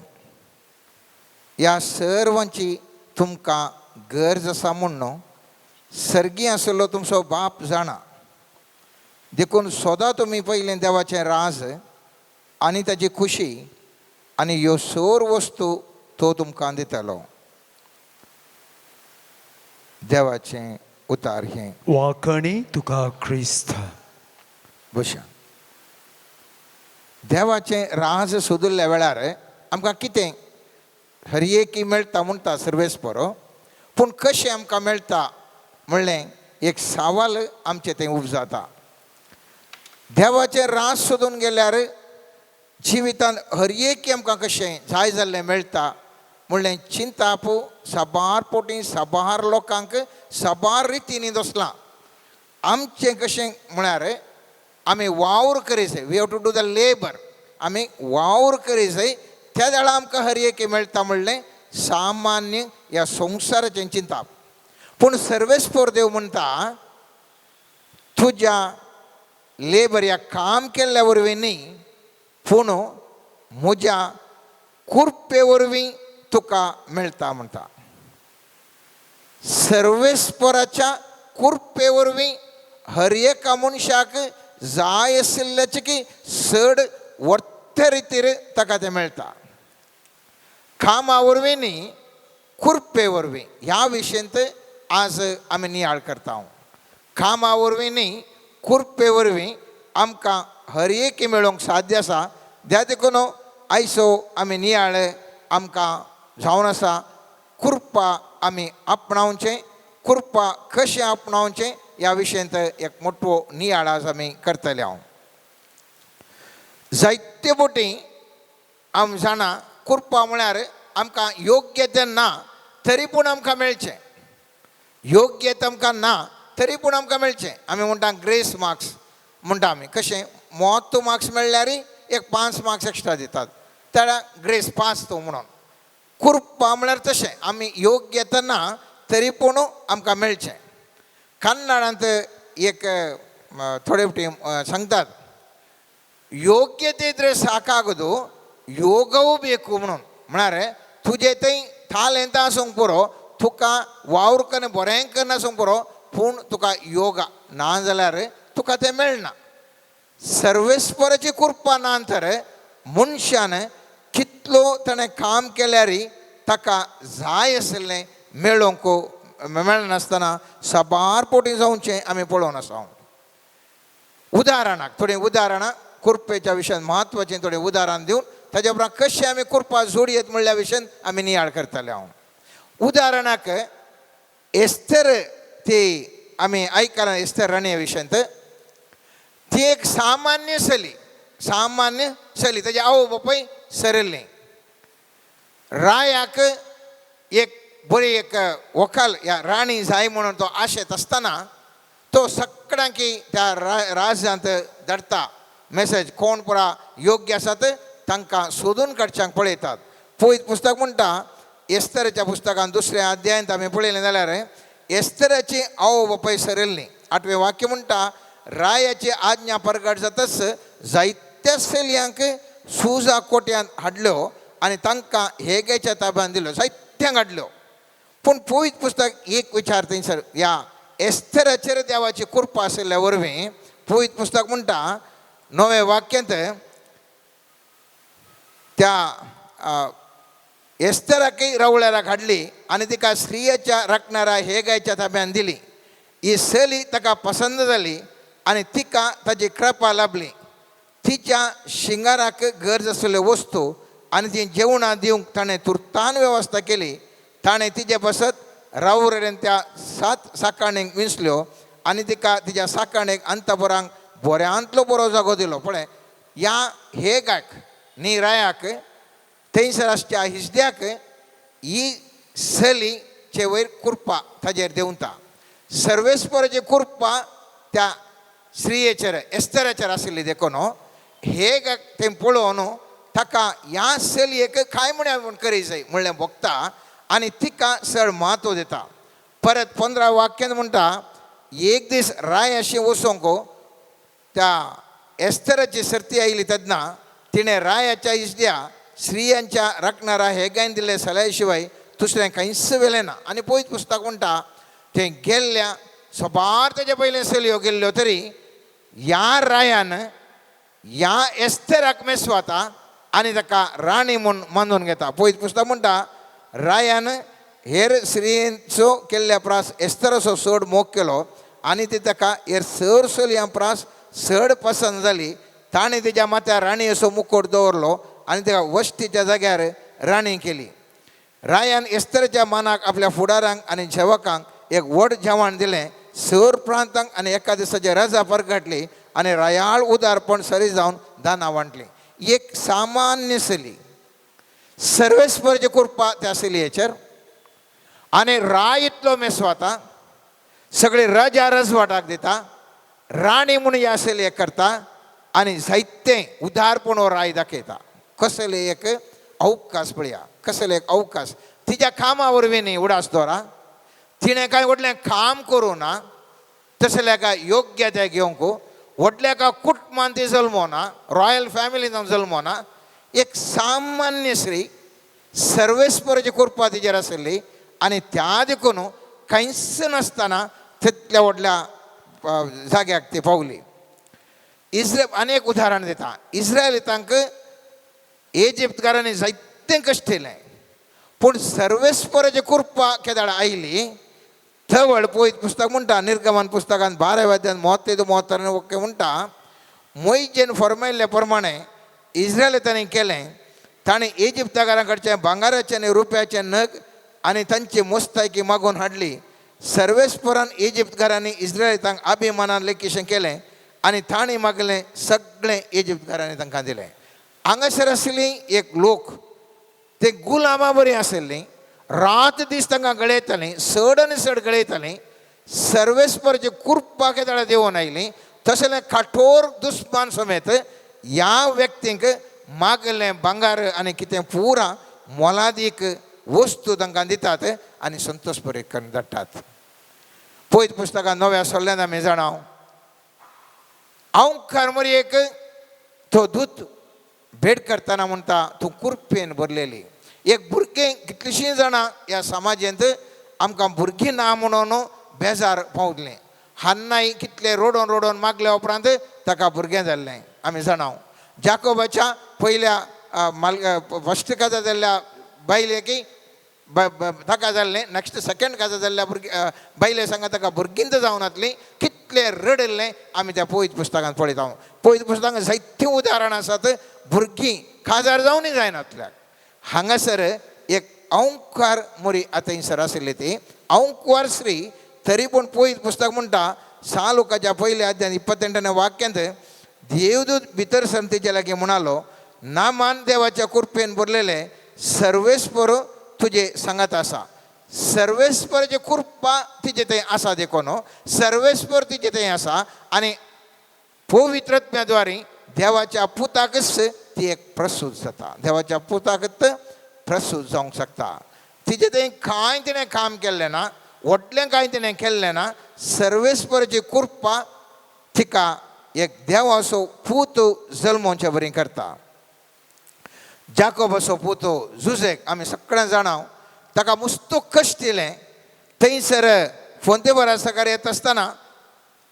ह्या सर्वांची तुमकां गरज आसा म्हूण सर्गी आसलो तुमचो बाप जाणा. देखून सदां तुमी पयलें देवाचें राज आनी ताची खुशी आनी ह्यो सर्व वस्तू तो तुमकां दितलो. देवाचें उतार हें. वाकणी तुका क्रिस्त. बशा देवाचें राज सोदुल्ल्या वेळार आमकां कितें हर एक मेळटा म्हणटा सर्वेस बरो, पूण कशें आमकां मेळटा म्हणलें एक सवाल आमचें थंय उपजाता. देवाचें राज सोदून गेल्यार जिवितांत हर एक आमकां कशें जाय जाल्लें मेळटा म्हणलें चिंताप साबार पोटी साबार लोकांक साबार रितींनी दसलां. आमचें कशें म्हळ्यार आमी वावर करी जाय, we have to do the labour, आमी वावर करी जाय त्या वेळार आमकां हर एक मेळटा म्हणलें सामान्य ह्या संवसाराचें चिंताप. पूण सर्वेस्पोर देव म्हणटा तुज्या लेबर ह्या काम केल्ल्या वरवीं न्ही पूण म्हज्या कृपे वरवीं तुका मेळटा म्हणटा. सर्वेस्पोराच्या कृपे वरवीं हर एका मनशाक जाय आशिल्ल्याचें की चड वर्ते रितीर ताका तें मेळटा. कामा वरवीं न्ही कृपे वरवीं. ह्या विशयांत आज आमी नियाळ करता. कामा वरवीं न्ही कृपे वरवीं आमकां हर एक मेळोवंक साध्य आसा. त्या देखून आयचो आमी नियाळ आमकां जावन आसा कृपा आमी आपणावचें, कृपा कशें आपणावचें ह्या विशयांत एक मोठो नियाळ आज आमी करतले. हांव जायते बोटी आम जाणा कृपा म्हळ्यार आमकां योग्य तें ना तरी पूण आमकां मेळचें, योग्य तें आमकां ना तरी पूण आमकां मेळचें. आमी म्हणटा ग्रेस मार्क्स म्हणटा आमी, कशें 30 मार्क्स मेळ्ळ्यार एक 5 मार्क्स एक्स्ट्रा दितात, त्या ग्रेस पास तूं म्हणून. कृपा म्हळ्यार तशें आमी योग्य तें ना तरी पूण आमकां मेळचें. कन्नडांत एक थोडे फावटी सांगतात ಯೋಗ್ಯತೆ ಇದ್ರೆ ಸಾಕಾಗೋದು ಯೋಗವೂ ಬೇಕು म्हणून. म्हळ्यार तुजें थंय थाल येता आसूंक पुरो, तुका वावर कन्न बरें कन्न आसूंक पुरो, पूण तुका योगा ना जाल्यार तुका तें मेळना. सर्वेस्पराची कृपा ना तर मनशान कितलो ताणें काम केल्यार ताका जाय आशिल्लें मेळोवंक मेळनासतना साबार पोटी जावचें आमी पळोवन आसा. उदाहरणाक थोडीं उदाहरणां कृपेच्या विशयान म्हत्वाचें थोडें उदाहरण दिवन ताच्या उपरांत कशें आमी कृपा जोडयेत म्हणल्या विशयान आमी नियाळ करतले. हांव उदाहरणाक एस्तर ती आमी आयकलां एस्तर राणये विशयांत. ती एक सामान्य चली, सामान्य चली, ताजी आवय बापूय सरिल्ली. रायाक एक बरी एक व्हंकल ह्या राणी जाय म्हणून तो आशेत आसतना तो सगळ्यांकी त्या राज्यांत धाडटा मेसेज, कोण पुरा योग्य आसात तांकां सोदून काडच्यांक पळयतात. पयत पुस्तक म्हणटा एस्तराच्या पुस्तकान दुसऱ्या अध्यायांत आमी पळयलें जाल्यार एस्तराची आवय बापूय सरिल्ली. आठवें वाक्य म्हणटा रायाची आज्ञा परगट जातच जायत्या चलयांक सुजा कोट्यांत हाडल्यो आनी तांकां हेगेच्या ताब्यान दिल्यो, जायत्यांक हाडल्यो. पूण पवित्र पुस्तक एक विचार थंयसर ह्या एस्तराचेर देवाची कृपा आशिल्ल्या वरवीं पवित्र पुस्तक म्हणटा नव्या वाक्यांत त्या एस्तराकय रवळ्याराक हाडली आनी तिका स्त्रियेच्या राखणारा हेगायच्या ताब्यान दिली. ही चली ताका पसंत जाली आनी तिका ताजी कृपा लाभली. तिच्या शिंगाराक गरज आशिल्ल्यो वस्तू आनी ती जेवणां दिवंक ताणें तुर्तान वेवस्था केली. ताणें तिजे पासत रावरेन त्या 7 साकाणेक विंचल्यो आनी तिका तिच्या साकाणेक अंतपुरांक बऱ्यांतलो बरो जागो दिलो. पळय ह्या हेगाक न्ही रायाक थंयसर आसच्या हिजद्याक ही चलीचे वयर कृपा ताजेर देंवता. सर्वेस्पराची कृपा त्या स्त्रियेचेर एस्तराचेर आशिल्ली देखून हेगाक तें पळोवन ताका ह्या चलयेक कांय म्हण्या म्हूण करी जाय म्हणलें भोगता आनी तिका चड म्हत्व दिता. परत 15 वाक्यान म्हणटा एक दीस राय अशें वचोंक त्या एस्तराची सर्ती आयली तेन्ना तिणें रायाच्या इजद्या स्त्रियांच्या राखणारा हेगायन दिल्ले सल्या शिवाय दुसरें कांयच वेलें ना. आनी पयत पुस्तक म्हणटा तें गेल्ल्या सबार तेजे पयलें चलयो गेल्ल्यो तरी ह्या रायान ह्या एस्तराक मेसवाता आनी ताका राणी म्हूण मानून घेता. पयत पुस्तक म्हणटा रायान हेर स्त्रियेचो केल्ल्या प्रास एस्तराचो चड मोग केलो आनी ती ताका हेर चड चलयां प्रास चड पसंत जाली. ताणें तिच्या माथ्यार राणयेचो मुकोट दवरलो आनी तिका वस्तीच्या जाग्यार राणी केली. रायान एस्तराच्या मानाक आपल्या फुडारांक आनी सेवकांक एक व्हड जेवण दिलें. सर प्रांतांक आनी एका दिसाची रजा परगटली आनी रायाळ उदारपण सरी जावन दानां वांटली. एक सामान्य चली सर्वेस्पराची कृपा त्या चलयेचेर आनी राय इतलो मेसवाता सगळे रजा रजवाटाक दिता, राणी म्हूण ह्या चलयेक करता आनी जायतें उदारपण हो राय दाखयता. कसले एक अवकाश पळया, कसले एक अवकाश तिच्या कामा वरवीं न्ही उडास दवरा, तिणें कांय व्हडलें काम करूं ना, तसल्या काय योग्य तें घेवंक व्हडल्या काय कुटुंबान ती जल्मो ना, रॉयल फॅमिलीन जल्मो ना, एक सामान्य स्त्री सर्वेस्पराची कृपा तिचेर आशिल्ली आनी त्या देखून कांयच नासतना तितल्या व्हडल्या जाग्याक ती पावली. अनेक उदाहरण दिता. इस्रायलितांक इजिप्तकारांनी जायतें कश्ट दिलें पूण सर्वेस्पराची कृपा केदाळ आयली थवळ पळयत पुस्तक म्हणटा निर्गमन पुस्तकान 12 अध्यायान 30 ओके म्हणटा मोयजेन फरमायल्ल्या प्रमाणे इस्रायलितांनी केलें. ताणें इजिप्तकारां कडचे भांगाराचे आनी रुप्याचे नग आनी तांची मुस्तायकी मागून हाडली. सर्वेस्परान इजिप्तकारांनी इस्रायलितांक अभिमानान लेखिशें केलें आनी तांणी मागलें सगळें इजिप्तकारांनी तांकां दिलें. हांगासर आशिल्ली एक लोक ते गुलामा बरी आशिल्ली, रात दीस तांकां गळयतालीं, चड आनी चड गळयतालीं. सर्वेस्पराची कृपा केदाळा देंवून आयली तशें कठोर दुस्मान समेत ह्या व्यक्तींक मागलें भांगार आनी कितें पुरा मोलादीक वस्तू तांकां दितात आनी संतोश बरे करून धाडटात. पयत पुस्तकां नव्या सोल्ल्यान आमी जाणा हांव मरे एक तो दूत भेट करतना म्हणटा तूं कुरपेन भरलेली. एक भुरगें कितलींशीं जाणां ह्या समाजेंत आमकां भुरगीं ना म्हणून बेजार पावलें. हान्नाय कितले रोडोन रोडोन मागल्या उपरांत ताका भुरगें जाल्लें आमी जाणा. जाकोबाच्या पयल्या फस्ट काजा जाल्ल्या बायलेकी ताका जाल्लें, नेक्स्ट सेकेंड काजा जाल्ल्या भुरगे बायले सांगा ताका भुरगीं जावन जातलीं कितलें रडल्लें आमी त्या पवित्र पुस्तकांत पळयता. पवित्र पुस्तकांत जायतीं उदाहरणां आसात भुरगीं काजार जावनूय जायनातल्याक. हांगासर एक अंकार मोरी आतां थंयसर आशिल्ली ती हांव कुवार स्त्री तरी पूण पयत पुस्तक म्हणटा 6 लुकाच्या पयल्या अध्यायांत 28 वाक्यांत देवदूत भितर सरून तिच्या लागीं म्हणालो, नामान देवाच्या कृपेन भरलेले सर्वेस्पर तुजे सांगात आसा. सर्वेस्पराची कृपा तिचे थंय आसा देखून सर्वेस्पर तिचे थंय आसा आनी पवित्रत्म्याद्वारे देवाच्या पुताकच ती एक प्रसूत जाता, देवाच्या पुताकच प्रसूत जावंक शकता. तिचे थंय कांय तिणें काम केल्लें ना, व्हडलें कांय तिणें केल्लें ना, सर्वेस्पराची कृपा तिका एक देवाचो पूत जल्मोवचे बरी करता. जाकोबाचो पूत जुजेक आमी सगळ्यां जाणां, ताका मुस्तो कश्ट दिलें. थंयसर फोंतेबरा सकार येत आसतना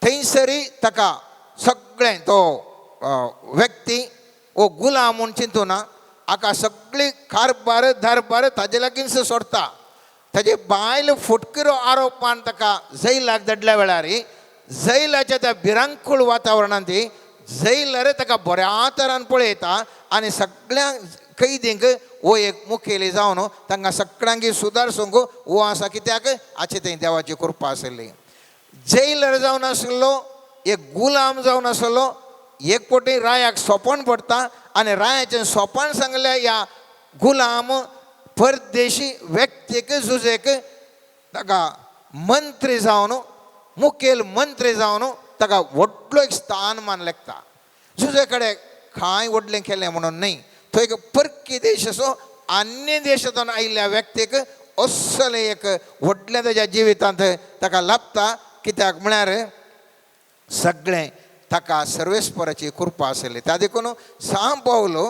थंयसरय ताका सगळें तो व्यक्ती वो गुलाम म्हूण चिंतूना, हाका सगळी कारबार दरबार ताजे लागींच सोडटा. ताजे बायल फुटकिरो आरोपान ताका जैलाक धाडल्या वेळार जैलाच्या त्या भिरांकूळ वातावरणांत जैलर ताका बऱ्या तरान पळयता आनी सगळ्या कैदींक हो एक मुखेली जावन तांकां सगळ्यांक सुदारसूंक हो आसा, कित्याक हाचे थंय देवाची कृपा आशिल्ली. जैलर जावन आशिल्लो, एक गुलाम जावन आशिल्लो, एक पटी रायाक सोपण पडटा आनी रायाचें सोपण सांगल्या ह्या गुलाम परदेशी व्यक्तीक जुजेक ताका मंत्री जावन मुखेल मंत्री जावन ताका व्हडलो एक स्थान मान लेखता. जुजे कडेन कांय व्हडलें केलें म्हणून न्हय, तो एक परकी देश असो अन्य देशांतून आयिल्ल्या व्यक्तीक असलें एक व्हडलें ताच्या जिवितांत ताका लाभता, कित्याक म्हळ्यार सगळें ताका सर्वेस्पराची कृपा आशिल्ली. त्या देखून सांव पावलो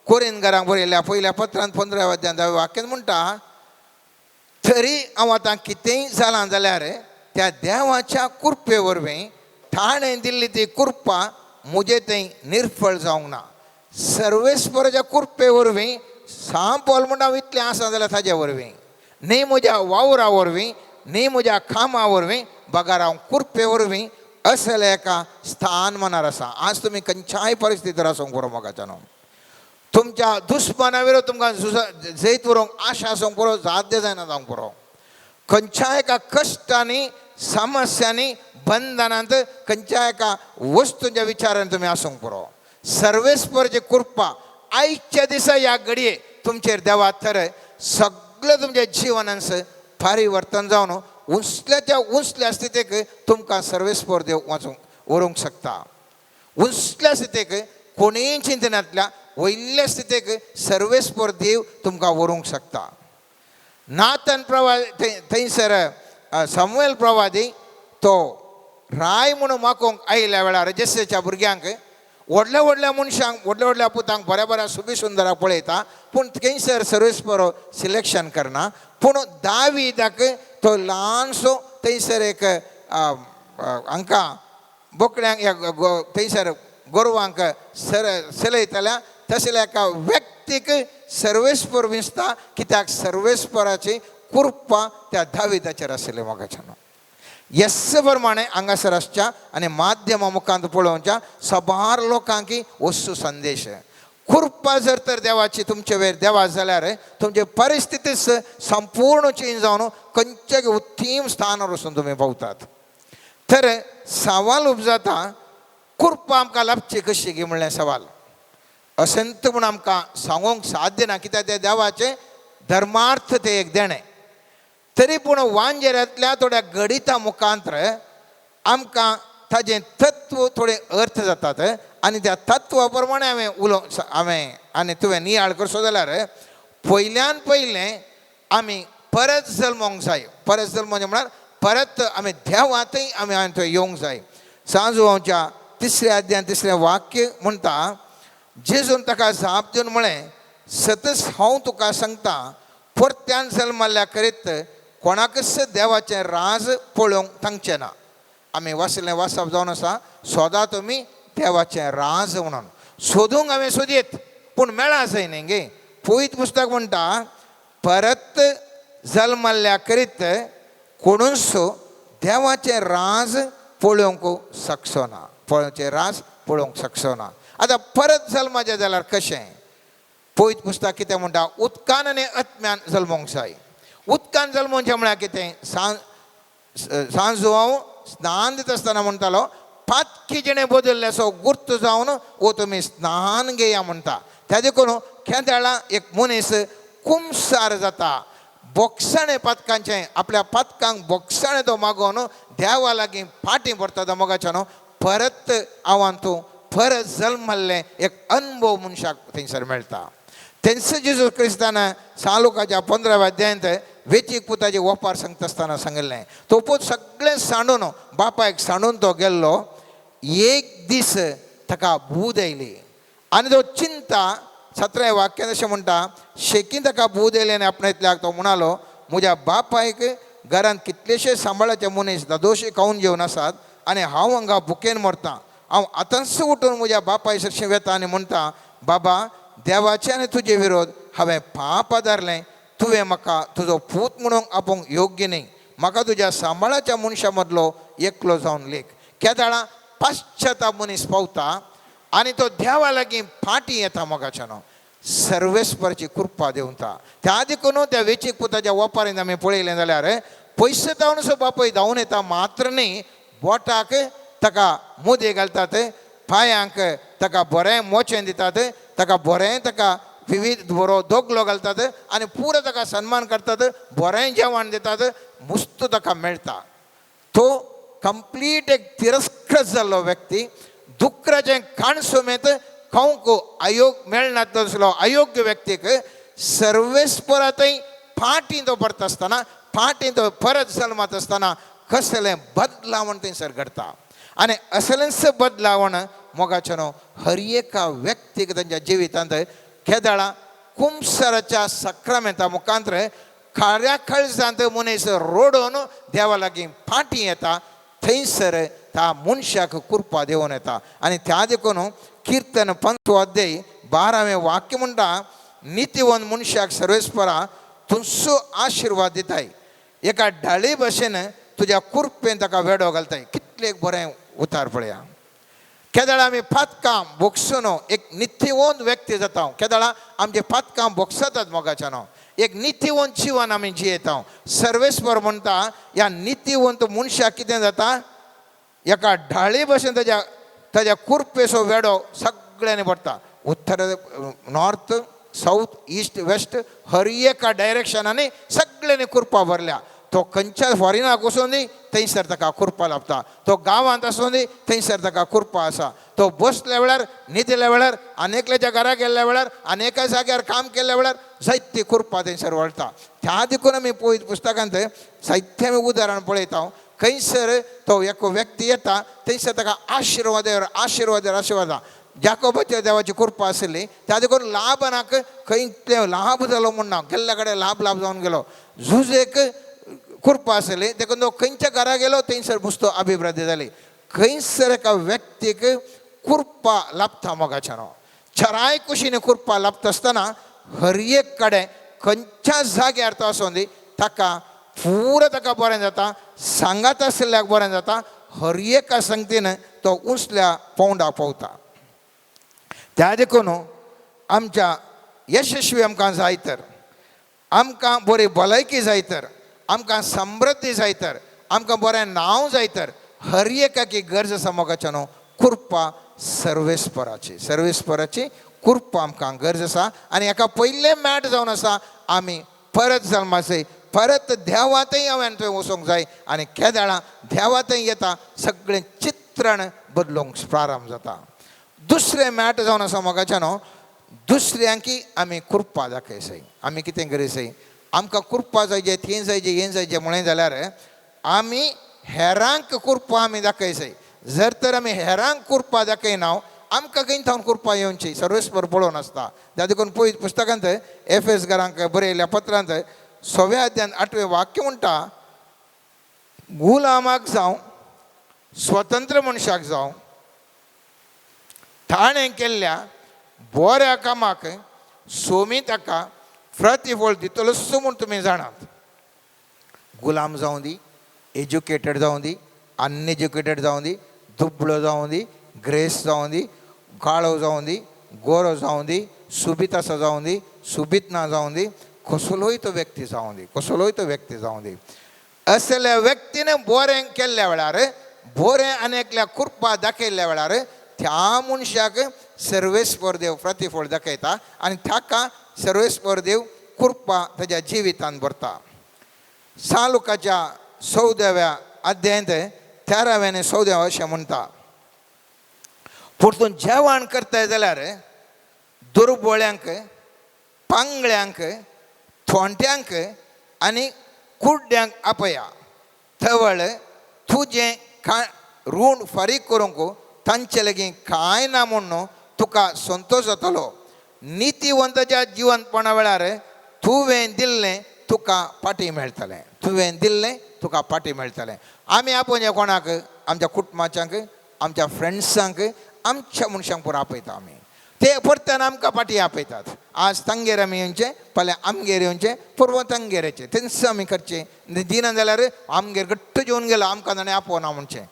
कोरिनगरांक बरयल्ल्या पयल्या पत्रांत 15 अध्यायांत 10 वाक्यान म्हणटा, तरी हांव आतां कितेंय जालां जाल्यार त्या देवाच्या कृपे वरवीं ताणें दिल्ली ती कृपा म्हजे थंय निर्फळ जावंक ना. सर्वेस्पराच्या कृपे वरवीं सांव पावल म्हणटा हांव इतलें आसा जाल्यार ताजे वरवीं न्ही, म्हज्या वावरा वरवीं न्ही, म्हज्या कामा वरवीं, बगर हांव कृपे वरवीं असल्या एका स्थान मनार आसा. आज तुमी खंयच्याय परिस्थितीर आसूंक पुरो मोगाच्यानो, तुमच्या दुस्माना विरोध तुमकां जैत व्हरूंक आशा आसूंक पुरो, साध्य जायना जावंक पुरो. खंयच्या एका कश्टांनी समस्यांनी बंधनांत खंयच्या एका वस्तूंच्या विचारान तुमी आसूंक पुरो. सर्वेस्परची कृपा आयच्या दिसा ह्या घडये तुमचेर देवा तर सगळें तुमच्या जिवनांत परिवर्तन जावन उंचल्याच्या उंचल्या स्थितीक तुमकां सर्वेस्पर देव वाचूंक व्हरूंक शकता. उंचल्या स्थितीक कोणीय चिंतनांतल्या वयल्या स्थितीक सर्वेस्पर देव तुमकां व्हरूंक शकता. नातन प्रवादी थंयसर सामुएल प्रवादी तो राय म्हणून माकोंक आयिल्ल्या वेळार जेसेच्या भुरग्यांक व्हडल्या व्हडल्या मनशांक व्हडल्या व्हडल्या पुतांक बऱ्या बऱ्या सुबी सुंदराक पळयता, पूण थंयसर सर्वेस्पर सिलेक्शन करना. पूण दावीदाक तो ल्हानसो थंयसर एक हांकां बोकड्यांक ह्या थंयसर गोरवांक सर सेलयतल्या तसल्या एका व्यक्तीक सर्वेस्पर विंचता, कित्याक सर्वेस्पराची कृपा त्या दाविदाचेर आशिल्ली. मोगाच्यान येस प्रमाणे हांगासर आसच्या आनी माध्यमा मुखांत पळोवच्या सबार लोकांक वस्तू संदेश. कृपा जर तर देवाची तुमचे वेर देवा जाल्यार तुमचे परिस्थिती संपूर्ण चेंज जावन खंयच्या उत्तीम स्थानार वचून तुमी पावतात. तर सवाल उपजाता कृपा आमकां लाभची कशी गी म्हणलें सवाल असंत म्हूण आमकां सांगूंक साध्य ना, कित्याक ते देवाचें धर्मार्थ ते एक देणें. तरी पूण वांजेरांतल्या थोड्या गणिता मुखांतर आमकां ताजें तत्व थोडे अर्थ जातात आनी त्या तत्वा प्रमाणे हांवें उलोवंक हांवें आनी तुवें नियाळ करचो जाल्यार पयल्यान पयलें आमी परत जल्मोंक जाय. परत जल्मोंक म्हळ्यार परत आमी देवांतय आमी हांवें थंय येवंक जाय. सांजवाच्या 3 अध्यायान 3 वाक्य म्हणटा, जेजून ताका जाप दिवन म्हळें, सतच हांव तुका सांगता, परत्यान जल्मल्ल्या करीत कोणाकच देवाचें राज पळोवंक तांचें ना. आमी वाचिल्लें वाचप जावन आसा, सोदा तुमी देवाचें राज म्हणून सोदूंक हांवें सोदयेत पूण मेळा जाय न्ही गे. पयत पुस्तक म्हणटा, परत जल्मल्ल्या करीत कोणूच देवाचें राज पळोवंक शकचो ना, पळोवचें राज पळोवंक शकचो ना. आतां परत जल्माचें जाल्यार कशें? पयत पुस्तक कितें म्हणटा, उदकान आनी आत्म्यान जल्मोंक जाय. उदकान जल्मोवचें म्हळ्यार कितें? सान जुवांव स्नान दिता आसतना म्हणटालो, पातकी जिणें बदल्लें असो गुर्त जावन वो तुमी स्नान घेया म्हणटा. त्या देखून केदळा एक मनीस कुमसार जाता, बोगसाणें पातकांचें, आपल्या पातकांक बोगसाणें तो मागोवन देवा लागीं फाटीं पडटा. मोगाच्यान न्हू परत आव्हान तूं परत जल्मल्लें एक अनुभव मनशाक थंयसर मेळटा. तेंच जेजू क्रिस्तान सालुकाच्या 15व्या अध्यायांत वेचीक पुताची ओपार सांगता आसतना सांगिल्लें, तो पूत सगळें सांडून बापायक सांडून तो गेल्लो. एक दीस ताका बूद आयली आनी तो चिंता 17व्या वाक्यान अशें म्हणटा, शेकीं ताका बूद आयली आनी आपणायतल्याक तो म्हणालो, म्हज्या बापायक घरांत कितलेशे सांबाळाचे मनीस दादोशी खावन जेवन आसात आनी हांव हांगा भुकेन मरतां. हांव आतांच उठून म्हज्या बापाय सरशीं वेता आनी म्हणटा, बाबा देवाचे आनी तुजे विरोध हांवें पाप आदारलें, तुवें म्हाका तुजो पूत म्हणूंक आपोवंक योग्य न्ही, म्हाका तुज्या सांबाळाच्या मनशां मदलो एकलो जावन लेख. केदाळा पाश्चाताप मनीस पावता आनी तो देवा लागीं फाटीं येता. मोगाच्यानो सर्वेस्पराची कृपा दिवता. त्या देखून त्या वेचीक पुताच्या वपारीन आमी पळयलें जाल्यार पयशे धांवन सो बापूय धांवन येता मात्र न्ही, बोटाक ताका मुदे घालतात, पांयांक ताका बरें मोचें दितात, ताका बरें ताका विविध बरो दोगलो घालतात आनी पुरो ताका सन्मान करतात, बरें जेवण दितात, मुस्त ताका मेळटा. तो कंप्लीट एक तिरस्कृत जाल्लो व्यक्ती दुकराचें खाण समेत खावंक अयोग मेळना तसलो अयोग्य व्यक्तीक सर्वेस्परांतय फाटीं तो परत आसतना, फाटीं तो परत जल्मात आसतना कसलें बदलावण थंयसर घडटा. आनी असलेंच बदलावण मोगाचें न्हू हर एका व्यक्तीक तांच्या जिवितांत केदळा कुमसराच्या सक्रामेंता मुखांतर खऱ्या खळजांत मनीस रोडून देवा लागीं फाटीं येता, थंयसर त्या मनशाक कृपा देवून येता. आनी त्या देखून किर्तन 5वो अध्याय 12वें वाक्य म्हणटा, नितीवंत मनशाक सर्वेस्परा तुमचो आशिर्वाद दिताय, एका डाळी भशेन तुज्या कुरपेन ताका वेडो घालताय. कितलें बरें उतार पळया. केदळा आमी पातकां भोगसून एक नितीवंत व्यक्ती जाता. केदळा आमचे पातकां भोगसतात मोगाच्यान एक नितीवंत जिवन आमी जियेता. सर्वेस्पर म्हणटा ह्या नितीवंत मनशाक कितें जाता, एका ढाळी भशेन ताज्या ताज्या कुरपेचो वेडो सगळ्यांनी पडटा. उत्तर, नॉर्थ, सावथ, ईस्ट, वेस्ट हर एका डायरेक्शनांनी सगळ्यांनी कुरपा भरल्या. तो खंयच्या फॉरेनाक वचून दी थंयसर ताका कुरपा लाबता, तो गांवांत आसूं दी थंयसर ताका कुरपा आसा, तो बसल्या वेळार, न्हिदल्या वेळार, आनी एकल्याच्या घरा गेल्ल्या वेळार, आनी एका जाग्यार काम केल्ल्या वेळार जायती कुरपा थंयसर वळटा. त्या देखून आमी पळयत पुस्तकांत साहित्य आमी उदाहरण पळयता, खंयसर तो एक व्यक्ती येता थंयसर ताका आशिर्वादार आशिर्वादार आशिर्वाद. जाकोबाच्या देवाची कृपा आसली त्या देखून लाभानाक खंय इतलें लाभ जालो म्हूण ना, गेल्ल्या कडेन लाभ लाभ जावन गेलो. जुजेक कृपा आसली देखून तो खंयच्या घरा गेलो थंयसर मुस्तो अभिवृद्धी जाली. खंयसर एका व्यक्तीक कृपा लाभता मोगाच्यान चराय कुशीन कृपा लाभता आसतना हर एक कडेन खंयच्या जाग्यार तो आसूं दी ताका पुरो ताका बरें जाता, सांगात आशिल्ल्याक बरें जाता, हर एका संगतीन तो उंचल्या पावंडाक पावता. त्या देखून आमच्या यशस्वी आमकां जाय तर, आमकां बरी भलायकी जाय तर, आमकां समृद्धी जाय तर, आमकां बरें नांव जाय तर, हर एकाकी गरज आसा मोगाच्या न्हू कृपा सर्वेस्पराची, सर्वेस्पराची कृपा आमकां गरज आसा. आनी हेका पयलें मॅट जावन आसा आमी परत जल्माचे, परत देवांतय हांवें थंय वचूंक जाय. आनी केदळां देवांतय येता सगळें चित्रण बदलूंक प्रारंभ जाता. दुसरें मॅट जावन आसा मोगाच्या न्हू दुसऱ्यांकी आमी कृपा दाखयसय. आमी कितें करिसय, आमकां कृपा जाय जे थंय जाय जे हें जाय जे म्हणलें जाल्यार आमी हेरांक कृपा आमी दाखयसय. जर तर आमी हेरांक कृपा दाखयना आमकां खंय थावन कृपा येवची सर्वेस्पर पळोवन आसता. त्या देखून पळय पुस्तकांत एफ एस घरांक बरयल्ल्या पत्रांत 6व्या अध्यान 8वें वाक्य म्हणटा, गुलामाक जावं स्वतंत्र मनशाक जावं ताणें केल्ल्या बऱ्या कामाक सोमी ताका प्रतिफळ दितलोच म्हूण तुमी जाणात. गुलाम जावं दी, एज्युकेटेड जावं दी, अनएज्युकेटेड जावं दी, दुबळो जावं दी, ग्रेस जावं दी, काळो जावं दी, गोरो जावं दी, सुबीत आसा जावं दी, सुबीत ना जावं दी, कसलोय तो व्यक्ती जावं दी, कसलोय तो व्यक्ती जावं दी. असल्या व्यक्तीने बरें केल्ल्या वेळार, बरें आनी एकल्या कृपा दाखयल्ल्या वेळार त्या मनशाक सर्वेस्पर देव प्रतिफळ दाखयता आनी ताका सर्वेस्पर देव कृपा ताज्या जिवितान भरता. सालुकाच्या 14व्या अध्यायांत 13व्या आनी 14व्या अशें म्हणटा, परतून जेवण करताय जाल्यार दुर्बोळ्यांक, पांगळ्यांक, थोंट्यांक आनी कुड्ड्यांक आपया. तवळ तुजें ऋण फारीक करूंक तांचे लागीं कांय ना म्हूण तुका संतोश जातलो. नितीवंताच्या जिवनपणा वेळार तुवें दिल्लें तुका फाटीं मेळटलें, तुवें दिल्लें तुका फाटीं मेळटलें. आमी आपोवया कोणाक? आमच्या कुटुंबाच्यांक, आमच्या फ्रेंड्सांक, आमच्या मनशांक पुरो आपयता आमी. ते परत्यान आमकां फाटीं आपयतात. आज तांगेर आमी येवचें, फाल्यां आमगेर येवचें, परवां तांगेर येवचें, तेंच आमी करचें. दिना जाल्यार आमगेर घट्ट जेवन गेलो, आमकां ताणें आपोवना म्हणचें.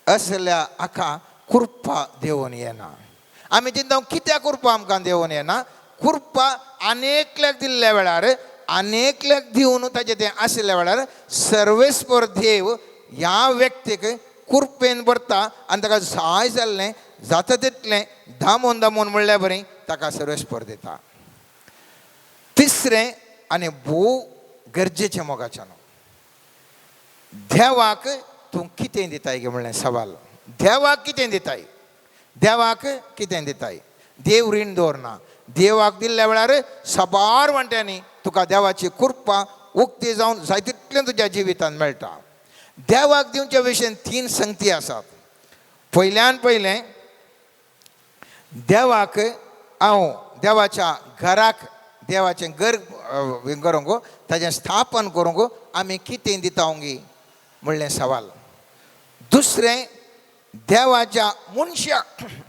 असल्या हाका कृपा देवून येना. आमी चिंता कित्याक कृपा आमकां देवून येना? कृपा अनेकल्याक दिल्ल्या वेळार, अनेकल्याक दिवन ताजें तें आशिल्ल्या वेळार सर्वेस्पर देव ह्या व्यक्तीक कृपेन भरता आनी ताका जाय जाल्लें जाता तितलें दामून दामून म्हणल्यार बरें ताका सर्वेस्पर दिता. तिसरें आनी भोव गरजेचें मोगाच्यान, देवाक तूं कितें दिताय गे म्हणलें सवाल. देवाक कितें दिताय? देवाक कितें दिताय? देव रीण दवरना. देवाक दिल्ल्या वेळार साबार वांट्यांनी तुका देवाची कृपा उक्ती जावन जाय तितलें तुज्या जिवितांत मेळटा. देवाक दिवच्या विशयन 3 संगती आसात. पयल्यान पयलें, देवाक हांव देवाच्या घराक, देवाचें घर करूंक, ताजें स्थापन करूंक आमी कितें दिता गी म्हणलें सवाल. दुसरें, देवाच्या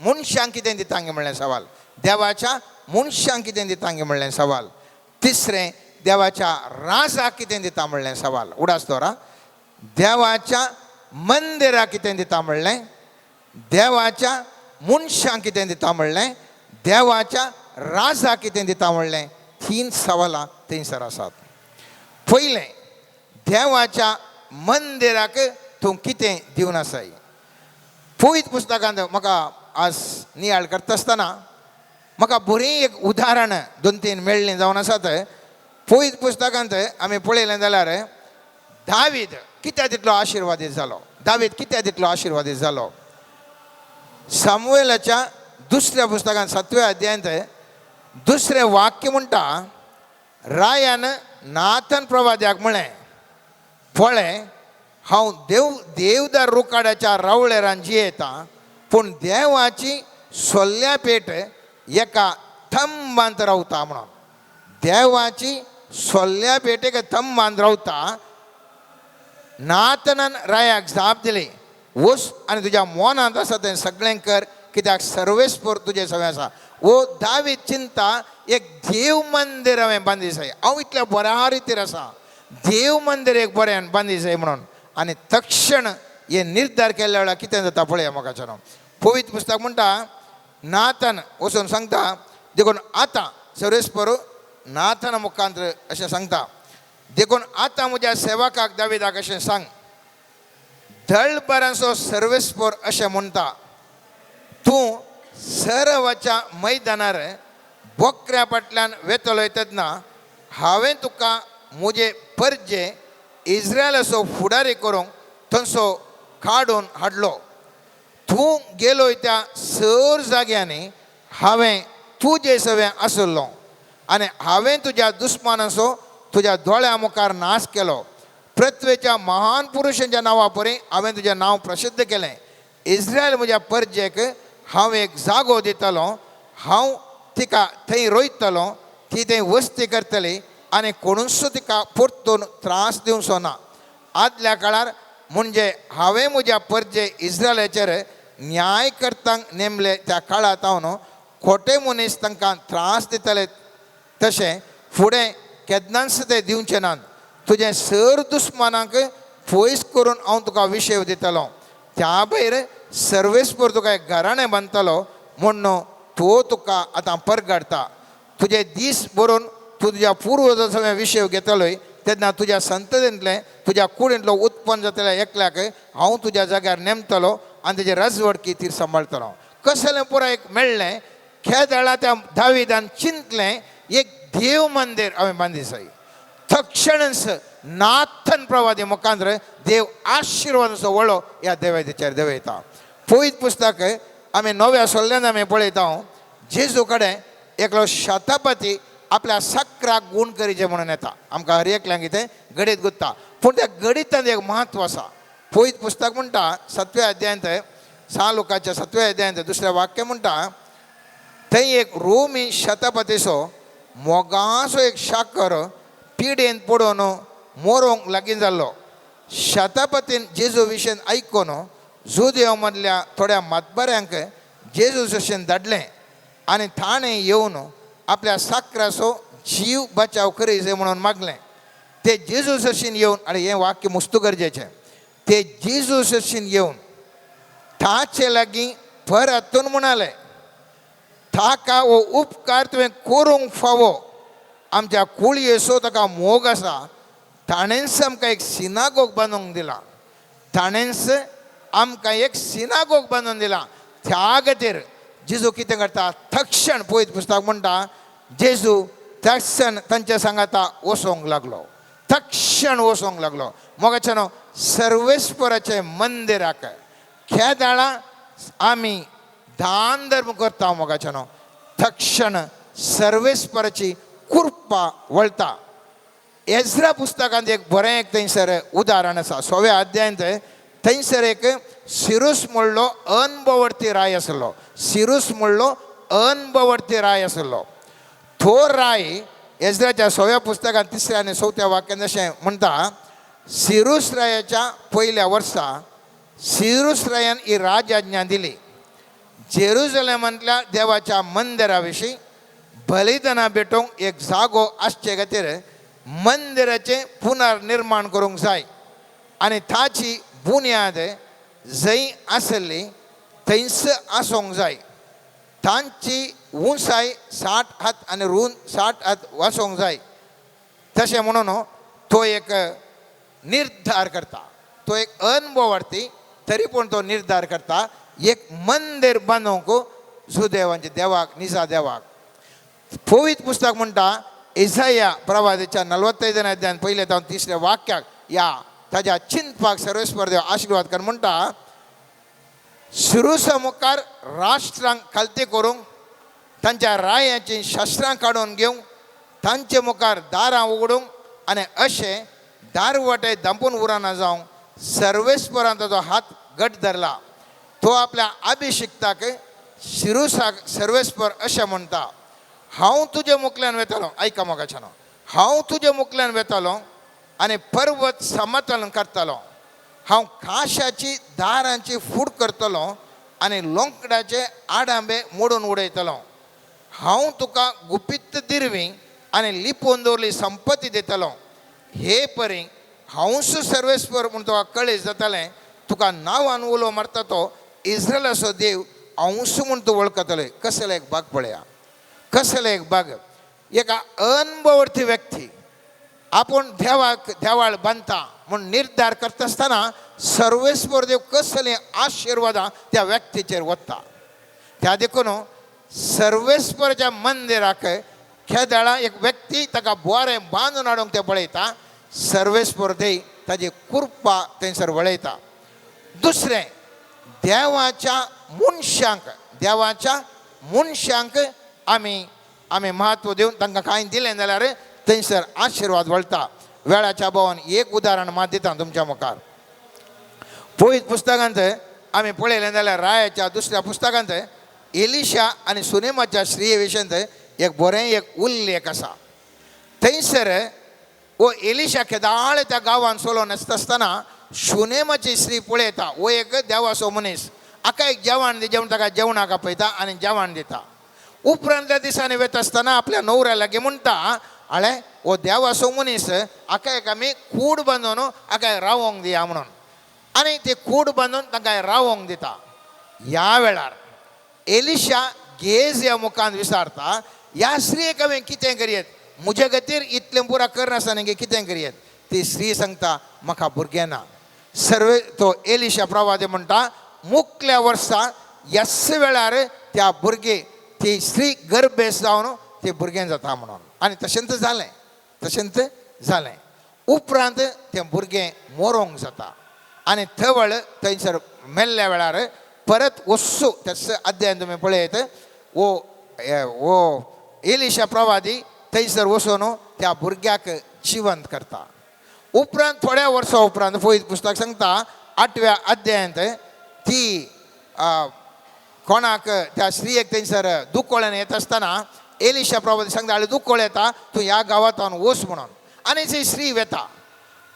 मनशांक कितें दिता गी म्हणलें सवाल. देवाच्या मनशांक कितें दिता गी म्हणलें सवाल. तिसरें, देवाच्या राजाक कितें दिता म्हणलें सवाल. उडास दवरा, देवाच्या मंदिराक कितें दिता म्हणलें, देवाच्या मनशांक कितें दिता म्हणलें, देवाच्या राजाक कितें दिता म्हणलें. 3 सवालां थंयसर आसात. पयलें, देवाच्या मंदिराक तूं कितें दिवन आसाय? पवित्र पुस्तकांत म्हाका आज नियाळ करता आसतना म्हाका बरी एक उदाहरण 2-3 मेळ्ळीं जावन आसात. पवित्र पुस्तकांत आमी पळयलें जाल्यार दावीद कित्याक तितलो आशिर्वादीत जालो? दावीद कित्याक तितलो आशिर्वादीत जालो? सामुएलाच्या दुसऱ्या पुस्तकांत 7व्या अध्यायांत दुसरें वाक्य म्हणटा, रायान नाथन प्रवाद्याक म्हळें, पळय हांव देवदार रुखाड्याच्या रावळेरान जियेतां, पूण देवाची सोल्ल्या पेट एका थंबांत रावता म्हणून. देवाची सोल्ल्या पेट एका थंबांत रावता. नाथनान रायाक जाप दिली, वच आनी तुज्या मनांत आसा तें सगळें कर, कित्याक सर्वेस्पर तुजें सगळें आसा. वो दावीद चिंता एक देव मंदिर हांवें बांदी जाय, हांव इतल्या बऱ्या रितीर आसा, देव मंदिर एक बरें बांदी जाय म्हणून. आनी तक्षण हे निर्धार केल्ल्या वेळार कितें जाता पळया म्हाका. पवित्र पुस्तक म्हणटा, नाथन वचून सांगता, देखून आतां सर्वेस्पर नाथन मुखांत अशें सांगता, देखून आतां म्हज्या सेवकाक दाविदाक अशें सांग, दळबरांचो सर्वेस्पर अशें म्हणटा, तूं सरवाच्या मैदानार बोकऱ्या फाटल्यान वेतलो तेन्ना हांवें तुका म्हजे परजे इस्रायलाचो फुडारी करूंक थंयसो काडून हाडलो. तूं गेलोय त्या सर जाग्यांनी हांवें तुजे सवें आसलो आनी हांवें तुज्या दुस्मानाचो तुज्या दोळ्या मुखार नाश केलो. पृथ्वेच्या महान पुरुशांच्या नांवा परी हांवें तुजें नांव प्रसिद्ध केलें. इस्रायल म्हज्या परजेक हांव एक जागो दितलो, हांव तिका थंय रोयतलो, ती थंय वस्ती करतली आनी कोणूच तिका परतून त्रास दिवचो ना. आदल्या काळार म्हणजे हांवें म्हज्या परजे इस्रायलाचेर न्याय करतांक नेमले त्या काळांत हांव खोटे मनीस तांकां त्रास दितले, तशें फुडें केन्नाच ते दिवचे नात. तुजें सर दुस्मानांक पयस करून हांव तुका विशय दितलो. त्या भायर सर्वेस्पर तुका एक घराणें बांदतलो म्हूण तो तुका आतां परगडटा. तुजे दीस बरोवन तूं तुज्या पुर्वजाचो हांवें विशय घेतलोय तेन्ना तुज्या संततींतलें तुज्या कुडींतलो उत्पन्न जातल्या एकल्याक हांव तुज्या जाग्यार नेमतलो आनी तेजी राजवडकी ती सांबाळटलो. कसलें पुराय एक मेळ्ळें खेदाळा त्या दाविदान चिंतलें एक देव मंदीर हांवें बांदी जाय. तक्षणच नाथन प्रवादी मुखांतर देव आशिर्वादाचो वळो ह्या देवाचेर देवयता. पयत पुस्तक आमी नव्या सोल्ल्यान आमी पळयता जेजू कडेन एकलो शतपती आपल्या सक्राक गूण करीचे म्हणून येता. आमकां हर एकल्यांक कितें गणीत गुत्ता, पूण त्या गणितांत एक म्हत्व आसा. पयत पुस्तक म्हणटा 7व्या अध्यायांत 6 लोकांच्या 7व्या अध्यायांत दुसरें वाक्य म्हणटा थंय एक रोमी शतपतीचो मोगाचो एक शाकर पिडेन पडून मोरोंक लागीं जाल्लो. शतपतीन जेजू विशयन आयकून जुदेव मदल्या थोड्या मतबऱ्यांक जेजू जशेन धाडलें आनी ताणें येवन आपल्या साकराचो जीव बचाव करीत म्हणून मागलें. ते जेजू जशेन येवन, आनी हें वाक्य मुस्तू गरजेचें, ते जेजू जशेन येवन ताचे लागीं परतून म्हणाले ताका हो उपकार तुवें करूंक फावो, आमच्या कुळयेचो ताका मोग आसा, ताणेंच आमकां एक सिनागोग बांदूंक दिला, ताणेंच आमकां एक सिनागोग बांदून दिला. त्या खातीर जेजू कितें करता तक्षण पयत पुस्तक म्हणटा जेजू तक्षण तांच्या सांगाता वचोंक लागलो, तक्षण वचोंक लागलो. मोगाच्यानो सर्वेस्पराचें मंदिराक खेदाळा आमी दान धर्म करता मोगाच्यानो तक्षण सर्वेस्पराची कृपा वळटा. एज्रा पुस्तकांत एक बरें एक थंयसर उदाहरण आसा. 6व्या अध्यायांत थंयसर एक सिरूस म्हणलो अनभवर्थी राय आसलो, सिरूस म्हणलो अनभवर्थी राय आसलो. तो राय एज्राच्या 6व्या पुस्तकांत 3ऱ्या आनी 4थ्या वाक्यान अशें म्हणटा सिरूस रायाच्या पयल्या वर्सा सिरूस रायान ही राजाज्ञा दिली जेरुजलेमांतल्या देवाच्या मंदिरा विशीं बलिदानां भेटोवंक एक जागो आसचे खातीर मंदिराचें पुनर्निर्माण करूंक जाय आनी ताची बुन्याद जंय आसली थंयच आसूंक जाय. तांची उंचाय 60 हात आनी रूंद 60 हात वाचोंक जाय. तशें म्हणून तो एक निर्धार करता, तो एक अनुभवार्थी तरी पूण तो निर्धार करता एक मंदिर बांदूंक सुदेवांचे देवाक निजा देवाक. पवित्र पुस्तक म्हणटा इसाया प्रवादाच्या 45 अध्यायान 1 जावन 3ऱ्या वाक्याक ह्या ताज्या चिंतपाक सर्वेस्पर देव आशिर्वाद कर म्हणटा सुरुसा मुखार राष्ट्रांक खालते करूंक तांच्या रायाचीं शस्त्रां काडून घेवंक तांचे मुखार दारां उगडूंक आनी अशें दारवाटे धांपून उरना जावंक सर्वेस्परान ताचो हात घट धरला. तो आपल्या अभिशिक्ताक शिरुसाक सर्वेस्पर अशें म्हणटा हांव तुजे मुखल्यान वेतालो. आयका मोगाच्यानो, हांव तुजे मुखल्यान वेतालो आनी पर्वत समतलन करतालो, हांव काशाची दारांची फूट करतलो आनी लोंकडाचे आडांबे मोडून उडयतलो, हांव तुका गुपीत दिरवी आनी लिपोवन दवरली संपत्ती दितलो. हे परी हांवूच सर्वेस्पर म्हूण तुका कळीत जातालें, तुका नांवान उलो मारता तो इस्रायलाचो देव हांवूच म्हूण तूं वळखतलें. कसलें एक बाग पळया, कसलें एक बाग. एका अनभवर्थी व्यक्ती आपूण देवाक देवाळ बांदता म्हूण निर्धार करता आसतना सर्वेस्पर देव कसले आशिर्वादां त्या व्यक्तीचेर वता. त्या देखून सर्वेस्पराच्या मंदिराक खेदाळा एक व्यक्ती ताका बोरें बांदून हाडूंक ते पळयता, सर्वेस्पर देव ताजी कृपा थंयसर वळयता. दुसरें देवाच्या मनशांक, देवाच्या मनशांक आमी आमी म्हत्व दिवन तांकां कांय दिलें जाल्यार थंयसर आशिर्वाद वळटा. वेळाच्या भावान एक उदाहरण मात दिता तुमच्या मुखार. पवित्र पुस्तकांत आमी पळयलें जाल्यार रायाच्या 2ऱ्या पुस्तकांत एलिशा आनी सुनेमाच्या स्त्रिये विशयांत एक बरें एक उल्लेख आसा. थंयसर वो एलिशा केदाळ त्या गांवान चलोवन आसता आसतना सुनेमाची स्त्री पळयता, हो एक देवाचो मनीस, हाका एक जेवण दी, जेवण ताका जेवणाक आपयता आनी जेवण दिता. उपरांतल्या दिसांनी वता आसतना आपल्या नवऱ्या लागीं म्हणटा आळे हो देवाचो मनीस, हाका एक आमी कूड बांदून हाका रावोंक दिया म्हणून, आनी ते कूड बांदून तांकां रावोंक दिता. ह्या वेळार एलिशा गेज ह्या मुखान विचारता ह्या स्त्रियेक हांवें कितें करयेत, म्हजे खातीर इतलें पुरा करनासतना कितें करयेत. ती स्त्री सांगता म्हाका भुरगें ना. सर्वे तो एलिशा प्रवादी म्हणटा मुखल्या वर्सा ह्याच वेळार त्या भुरगे ती स्त्री गर्भेस जावन ते भुरगें जाता म्हणून. आनी तशेंच जालें, तशेंच जालें. उपरांत तें भुरगें मोरोंक जाता आनी थवळ थंयसर मेल्ल्या वेळार परत वस्सू त्याच अध्यायान तुमी पळयत वो वो एलिशा प्रवादी थंयसर वचून त्या भुरग्याक जिवंत करता. उपरांत थोड्या वर्सां उपरांत पयत पुस्तक सांगता 8व्या अध्यायांत ती कोणाक त्या स्त्रियेक थंयसर दुकोळ्यान येता आसतना एलिशा प्रवादी सांगता आनी दुकोळ येता तूं ह्या गांवांत वच म्हणून. आनी ती स्त्री वेता.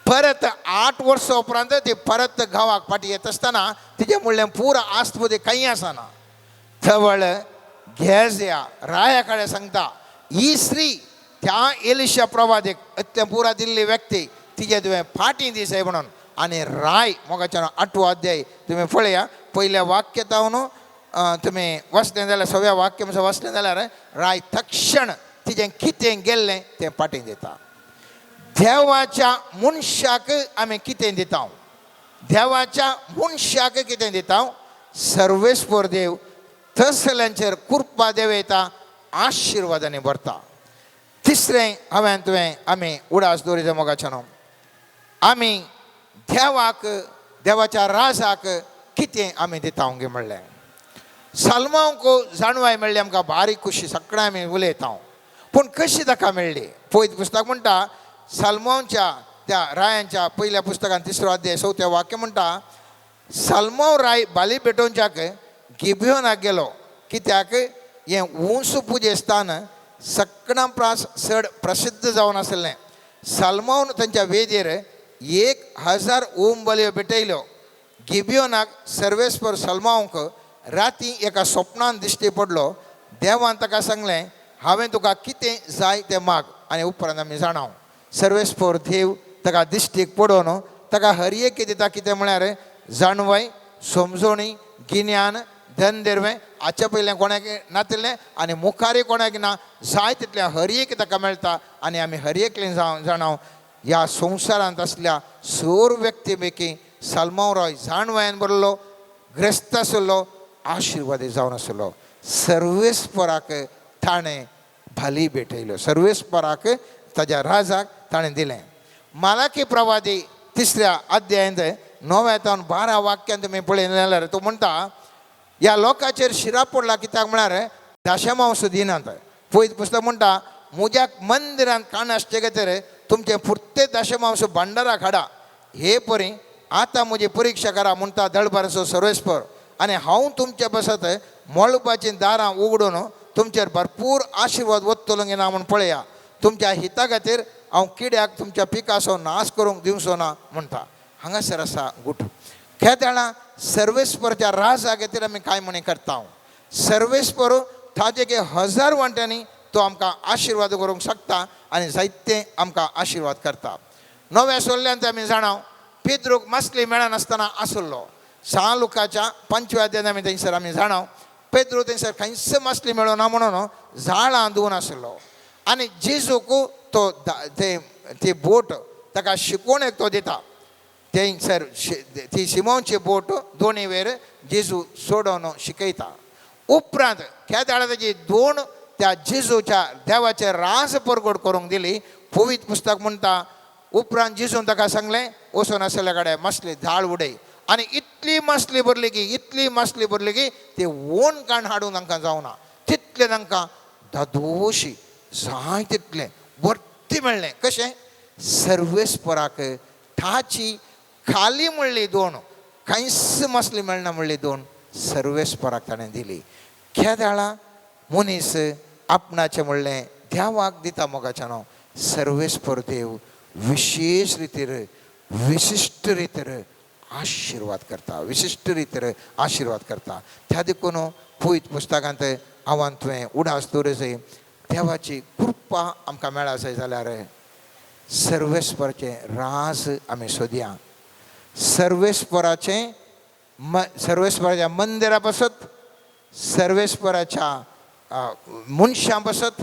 परत 8 वर्सां उपरांत ती परत गांवाक फाटी येता आसतना तिजें म्हणलें पुरा आस्तपुदी कांय आसना. थवळ घेज ह्या राया कडेन सांगता ही स्त्री त्या एलिशा प्रवादीक इतलें पुरा दिल्ली व्यक्ती तिजे तुवें फाटीं दिसाय म्हणून. आनी राय मोगाच्यान 8वो अध्याय तुमी पळया पयल्या वाक्य तावन तुमी वाचलें जाल्यार सव्या वाक्य म्हणसर वाचलें जाल्यार राय तक्षण तिजें कितें गेल्लें तें फाटीं दिता. देवाच्या मनशाक आमी कितें दिता, देवाच्या मनशाक कितें दिता. सर्वेस्पर देव तसल्यांचेर कृपा देव येता आशिर्वादांनी भरता. तिसरें हांवें तुवें आमी उडास दवरिता मोगाच्यान आमी देवाक देवाच्या राजाक कितें आमी दिता गे म्हणलें. साल्मांक जाणवाय मेळ्ळी आमकां बारीक खुशी सगळें आमी उलयता पूण कशी ताका मेळ्ळी. पयत पुस्तक म्हणटा साल्मांवच्या त्या रायांच्या पयल्या पुस्तकान 3रो अध्याय 4थें वाक्य म्हणटा साल्मांव राय बाली पेटोवच्याक गिबियोनाक गेलो कित्याक हें उंच पुजे स्थान सगळ्यां प्रास चड प्रसिद्ध जावन आसलें. साल्मांवन तांच्या वेदीर 1000 ओम बलयो भेटयल्यो. गिबियोनाक सर्वेस्पर सल्मावंक राती एका स्वप्नान दिश्टी पडलो. देवान ताका सांगलें हांवें तुका कितें जाय तें माग आनी उपरांत आमी जाणाव. सर्वेस्पर देव ताका दिश्टीक पडोवन ताका हर एक दिता कितें म्हळ्यार जाणवाय समजोणी गिन्यान धन देरवें हाचे पयलें कोणाक नातिल्लें आनी मुखारय कोणाक ना जाय तितलें हर एक ताका मेळटा. आनी आमी हर एकलें जाणाव ह्या संवसारांत आसल्या सोर व्यक्ती पैकी साल्मांव राय जाणवायन भरलो ग्रस्त आसलो आशिर्वादी जावन आसलो. सर्वेस्पराक ताणें भाली भेटयल्यो, सर्वेस्पराक ताज्या राजाक ताणें दिलें. मालाकी प्रवादी 3ऱ्या अध्यायांत 9 तावन 12 वाक्यान तुमी पळयलें जाल्यार तो म्हणटा ह्या लोकांचेर शिरा पडला कित्याक म्हळ्यार दशमांस दिनात. पयत पुस्तक म्हणटा म्हज्या मंदिरांत काण आसचे खातीर तुमचें पुर्ते दशमांस भांडाराक हाडा. हे परी आतां म्हजी परिक्षा करा म्हणटा दळबारचो सर्वेस्पर आनी हांव तुमचे बसत मळबाचीं दारां उगडून तुमचेर भरपूर आशिर्वाद वत्तलो ना म्हूण पळया. तुमच्या हिता खातीर हांव किड्याक तुमच्या पिकाचो नाश करूंक दिवचो ना म्हणटा. हांगासर आसा गुट खेदाळा सर्वेस्परच्या राजा खातीर आमी कांय म्हणी करता. सर्वेस्पर ताजे 1000 वांट्यांनी तो आमकां आशिर्वाद करूंक शकता आनी जायते आमकां आशिर्वाद करता. नव्या सोल्ल्यान आमी जाणाव पेद्रूक मासली मेळनासतना आसलो. 6 लुकाच्या 5व्या अध्यायान आमी थंयसर आमी जाणाव पेद्रू थंयसर खंयच मासली मेळना म्हणून झाडां धुवन आसलो आनी जेजूक तो ती बोट ताका शिकोवण एक तो दिता. थंयसर ती शिमोनची बोट दोनी वेर जेजू सोडोवन शिकयता. उपरांत खेदाळा ताजी दोन त्या जेजूच्या देवाचे रास परगट करूंक दिली. पवित्र पुस्तक म्हणटा उपरांत जेजून ताका सांगलें वचून आसल्या कडेन मासली झाड उडय आनी इतली मासली भरली की इतली मासली भरली की ती ओन काण हाडूंक तांकां जावना तितलें तांकां दादोशी जाय तितलें भरती मेळ्ळें. कशें सर्वेस्पराक ताची खाली म्हणली दोन कांयच मासली मेळना म्हणली दोन सर्वेस्पराक ताणें दिली. केदाळा मनीस आपणाचें म्हणलें देवाक दिता मोगाच्यानो सर्वेस्पर देव विशेश रितीर विशिश्ट रितीर आशिर्वाद करता, विशिश्ट रितीर आशिर्वाद करता. त्या देखून पयत पुस्तकांत हांवान तुवें उडास दवरचे देवाची कृपा आमकां मेळा जाय जाल्यार सर्वेस्पराचें राज आमी सोदया. सर्वेस्पराचें सर्वेस्पराच्या मंदिरा पासत, सर्वेस्पराच्या मनशां पासत,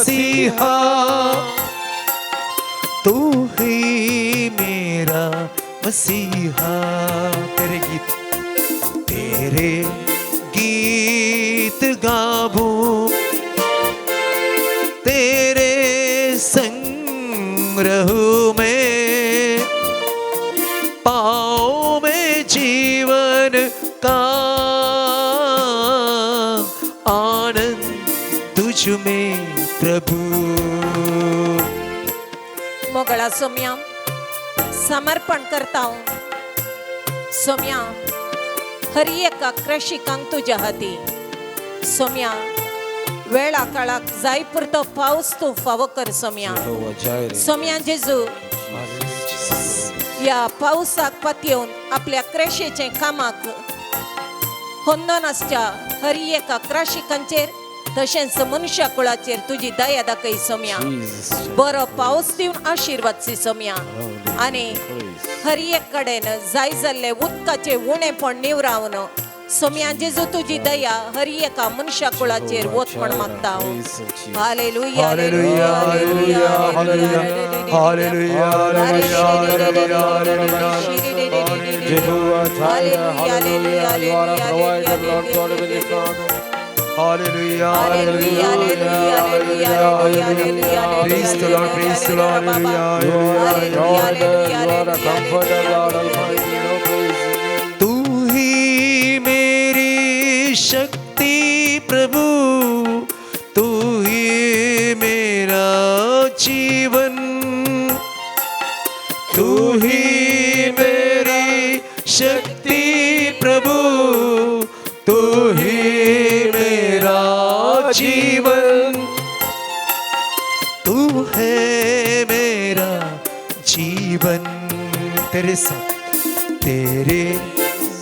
मसीहा, तू ही मेरा मसीहा। तेरे गीत, तेरे गीत गावूं, तेरे संग रहूं मैं, पाओ में जीवन का आनंद तुझ में प्रभु। मोगळा सोम्या, समर्पण करता सोम्या, हर एका क्रशिकांक तुज्या हाती सोम्या। वेळा काळाक जाय पुरतो पावस तूं फावो कर सोम्या। सोम्या जेजू, ह्या पावसाक पातयेवन आपल्या क्रेशेचे कामाक होंदोन आसच्या हर एका क्राशिकांचेर तशेंच मनुष्या कुळाचेर तुजी दया दाखय सोम्या। बरो पावस दिवन आशिर्वाद सी सोम्या आनी हर एक कडेन जाय जाल्ले उदकाचे उणेपण निवरावन सोम्या जेजू, तुजी दया हर एका मनशा कुळाचेर वत म्हण मागता। Hallelujah. Hallelujah, hallelujah, hallelujah, hallelujah, hallelujah, hallelujah. Jehovah Jireh, hallelujah, you are a provider, Lord God, Heavenly Father. Hallelujah, hallelujah, hallelujah, hallelujah. Praise the Lord, praise the Lord, hallelujah. You are a provider, you are a comforter, Lord Almighty, no praise in you. तू ही Mary शक्ति प्रभु, तू ही मेरा जीवन, तू ही Mary शक्ति प्रभु, तू ही मेरा जीवन, तू है मेरा जीवन। तेरे साथ तेरे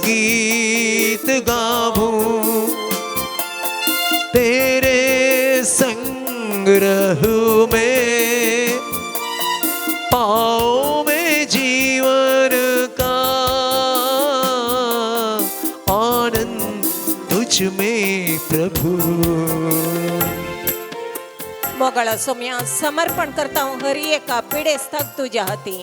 गीत गाऊं, तेरे संग रहूं मैं, पाओ में जीवन का आनंद तुझ में प्रभु। मोगाळा सोम्या, समर्पण करता हर एका पिडेस्ताक तुज्या हाती।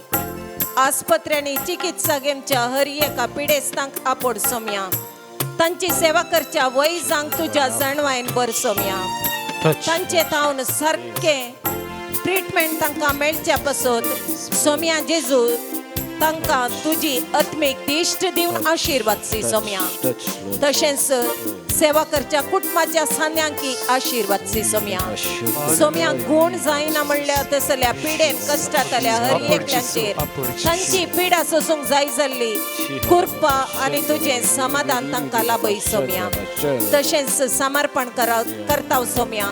आस्पत्र्यांनी चिकित्सा घेवच्या हर एका पिडेस्तांक आपोड सोम्या। तांची सेवा करच्या वैजांक तुज्या जाणवायन बर सोम्या। तांचे तावन सारकें ट्रिटमेंट तांकां मेळच्या पासत सोम्या जेजू, तांकां तुजी आत्मीक दिश्ट दिवन आशिर्वाद सी सोम्या। तशेंच सेवा करच्या कुटुंबाच्या सान्यांकी आशिर्वाद सी सोम्या। सोम्या, गुण जायना म्हणल्यार तसल्या पिडेन कश्टांतल्या हर एकल्यांचेर तांची पिडा सोसूंक जाय जाल्ली कृपा आनी तुजें समाधान तांकां लाभय सोम्या। तशेंच समर्पण करता सोम्या,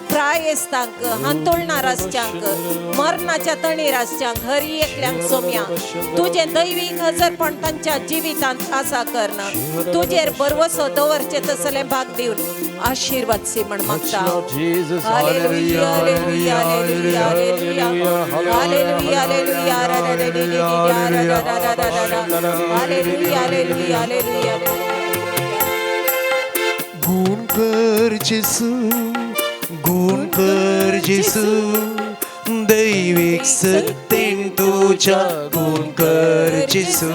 प्रायेस्तांक, हांतुळणार आसच्यांक, मरणाच्या तणीर आसच्यांक हर एकल्यांक सोम्या, तुजें दैवीक हजरपण तांच्या जिवितांत आसा कर्ण तुजेर भरवसो दवरचे तसलें भाग दिवन आशिर्वाद सी म्हण मागता। Jesus, hallelujah, hallelujah, hallelujah, hallelujah, hallelujah, hallelujah, hallelujah, hallelujah. गुण कर जेसू, गुण कर जेसू, दैवीक सत्तेन तुझ्या गुण कर जेसू,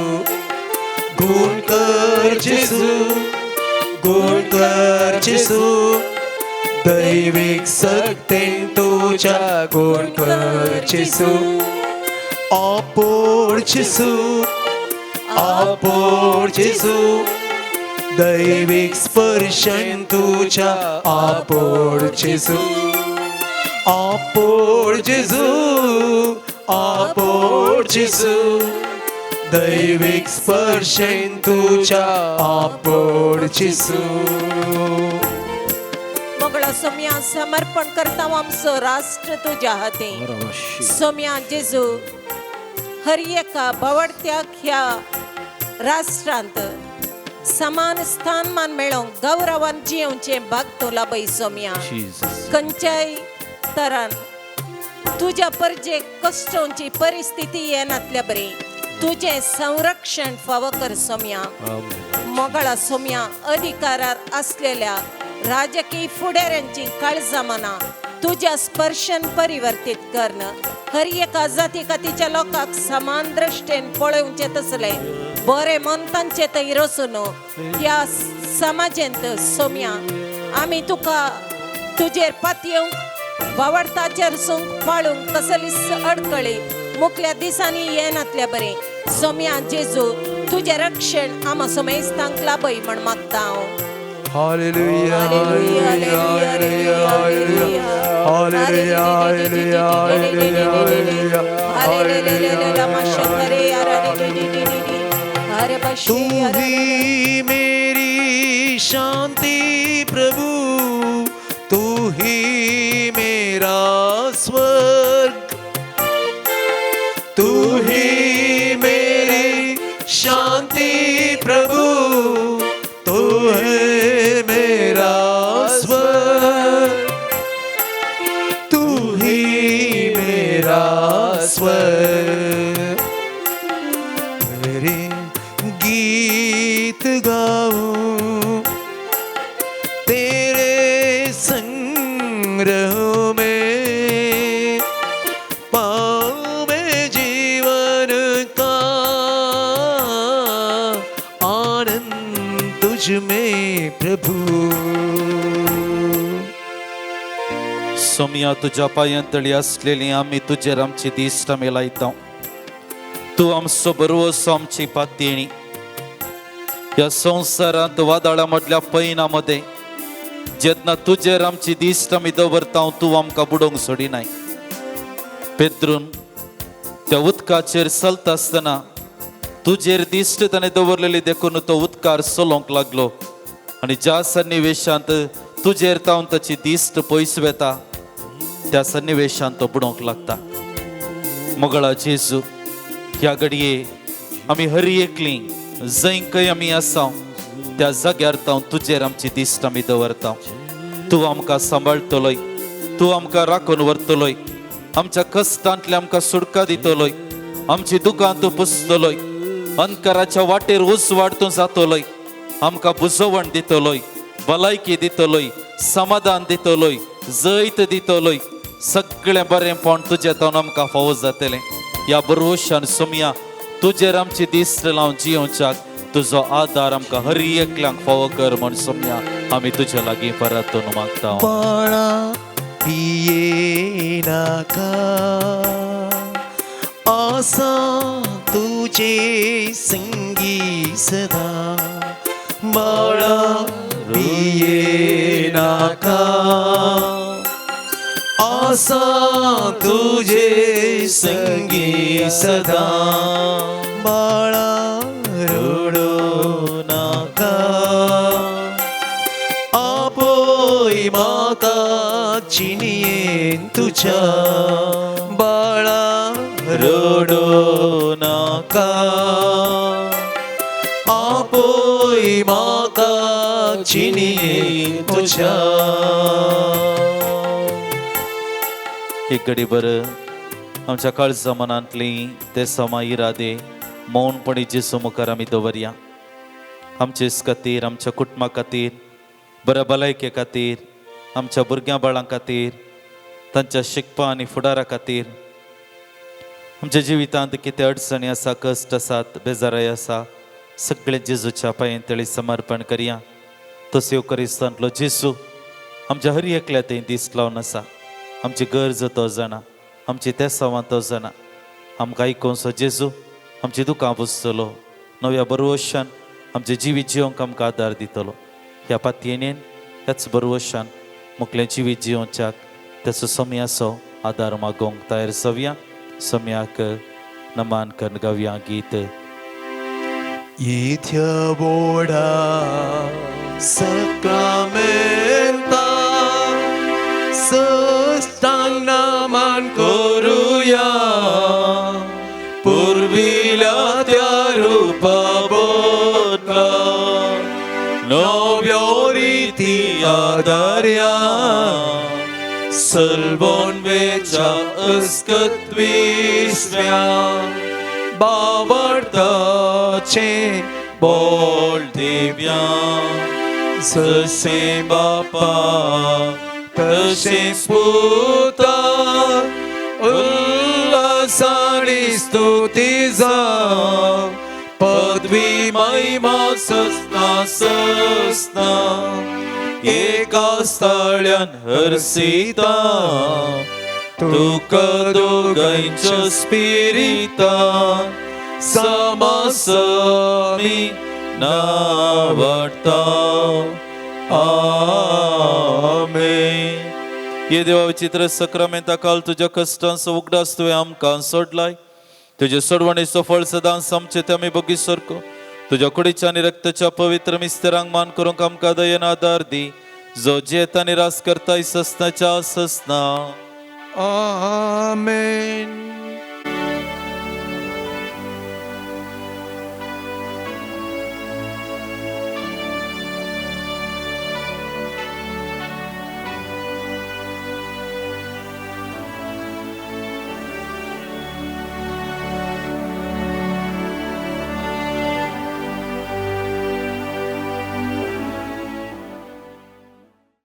गुण कर जेसू, गुण कर जेसू, दैवीक सत्तेन तुझ्या गुण कर जेसू, आपोड जेसू, आपोड जेसू, दैवीक स्पर्शन तुझ्या आपोड जेसू, आपोड जेसू, आपोड जेसू, दैवीक स्पर्शन तुझ्या आपोड जेसू। मोगळा सोम्या, समर्पण करता आमचो राष्ट्र तुज्या हाती सोम्या जेजू। हर एका बावडत्याक ह्या राष्ट्रांत समान स्थानमान मेळोवंक गौरवान जियोवचें भाग तूं लाभय सोम्या। खंयच्याय तरान तुज्या परजेक कश्टोवची परिस्थिती येनातल्या बरी तुजें संरक्षण फावो कर सोम्या। मोगळा सोम्या, अधिकारार आसलेल्या राजकीय फुडाऱ्यांची काळजां मनां तुज्या स्पर्शन परिवर्तीत करण हर एका जाती कातीच्या लोकांक समान दृश्टेन पळोवचें तसलें बरें मन तांचे थंय रसून ह्या समाजेंत सोम्या आमी तुका तुजेर पातयेवंक बावडताचेर सूंक पाळूंक कसलीच अडकळी मुखल्या दिसांनी येनातल्या बरें सोम्या जेजू तुजें रक्षण आमा सोमेस्तांक लाभय म्हण मागता हांव. Hallelujah, hallelujah, hallelujah, hallelujah, hallelujah, hallelujah, hallelujah. तू ही मेरी शांति प्रभु, तू ही मेरा स्वर्ग, तू ही मेरी शांति प्रभु, तू है मेरा स्वर्ग, तू ही मेरा स्वर्ग। मेरे गीत गाऊं तेरे संग्रह में, पाऊं मैं जीवन का आनंद तुझ में प्रभु। सोमया तुज्या पांयांतळी आसलेली आमी तुजेर आमची दिश्ट आमी लायता. तूं आमचो बरोवसो, आमची पातयेणी. ह्या संवसारांत वादळां मदल्या पैना मदें जेन्ना तुजेर आमची दिश्ट आमी दवरता, तूं आमकां बुडोवंक सोडिनाय. पेद्रून त्या उदकाचेर चलता आसतना तुजेर दिश्ट ताणें दवरलेली देखून तो उदकार चलोवंक लागलो आनी ज्या सन्निवेशांत तुजेर तावन ताची दिश्ट पयस वेता त्या सन्निवेशांत तो बुडोवंक लागता. मोगळा जेजू, ह्या घडये आमी हरी एकली जंय खंय आमी आसा त्या जाग्यार तावन तुजेर आमची दिश्ट आमी दवरता. तूं आमकां सांबाळटलोय, तूं आमकां राखून व्हरतलोय, आमच्या कश्टांतले आमकां सुटका दितलोय, आमची दुकां तूं पुसतलोय, अंधकाराच्या वाटेर उजवाड तूं जातलोय, आमकां बुजवण दितलोय, भलायकी दितलोय, समाधान दितलोय, जैत दितलोय. सगळें बरेंपण तुजें तावन आमकां फावो जातलें. ह्या बरोशान सोमया तुजेर आमची दिश्ट लावन जियोवच्याक तुजो आदार आमकां हर एकल्यांक फावो कर म्हण सोमया आमी तुज्या लागीं परतून मागता. बाळा पिये नाका, आसा तुझे संगी सदा, बाळा पिये नाका, आसा तुझे संगी सदा, बाळा रडू नाका, आपोय म्हाका चिनयेन तुज्या, बाळा रडू नाका, आपोय म्हाका चिनयेन तुज्या. एक घडी बरं आमच्या काळजा मनांतली ते समा इरादे मौनपणी जेजू मुखार आमी दवरया. आमचेच खातीर, आमच्या कुटुंबा खातीर, बऱ्या भलायके खातीर, आमच्या भुरग्यां बाळां खातीर, तांच्या शिकपा आनी फुडारा खातीर, आमच्या जिवितांत कितें अडचणी आसा, कश्ट आसात, बेजाराय आसा, सगळें जेजूच्या पांये तळी समर्पण करया. तसो येवकरिस्तांतलो जेजू आमच्या हर एकल्या थंय दीस लावन आसा. आमची गरज तो जाणा, आमची तेसावां तो जाणा. आमकां आयकोनसो जेजू आमची दुकां पुसतलो, नव्या बरवशान आमचें जिवीत जिवंक आमकां आदार दितलो. ह्या पातयेनेन ह्याच बरवशान मुखलें जिवीत जिवच्याक तेचो सम्याचो आदार मागोवंक तयार जावया. सम्याक नमान करून गावया गीत. इथ्या बोडा सक्रामेंता सष्टांग नमन करूया, पुर्विल्या त्या रूपा बदला नव्यो रिती आदार्या, सलबोन वेच्या अस्कत विसव्या, बावडताचे बोल दिव्या, जसे बापा तशेंच पुता उल्हासानी स्तुती जावं पदवी महिमा ससना ससना एका स्थळ्यान हरसिता तुका दोगांयच्या स्पिरिता समासमी नावडता. आमेन. ये देवा विचित्र सक्रामेंता काल तुज्या कश्टांचो उगडास तुवें आमकां सोडलाय. तुजे सोडवणेचो फळ सदांच आमचे ते आमी बगी सारको तुज्या कुडीच्या आनी रक्ताच्या पवित्र मिस्तरांक मान करूंक आमकां दयेन आदार दी, जो जेत आनी रास करताय ससनाच्या ससना. आमेन.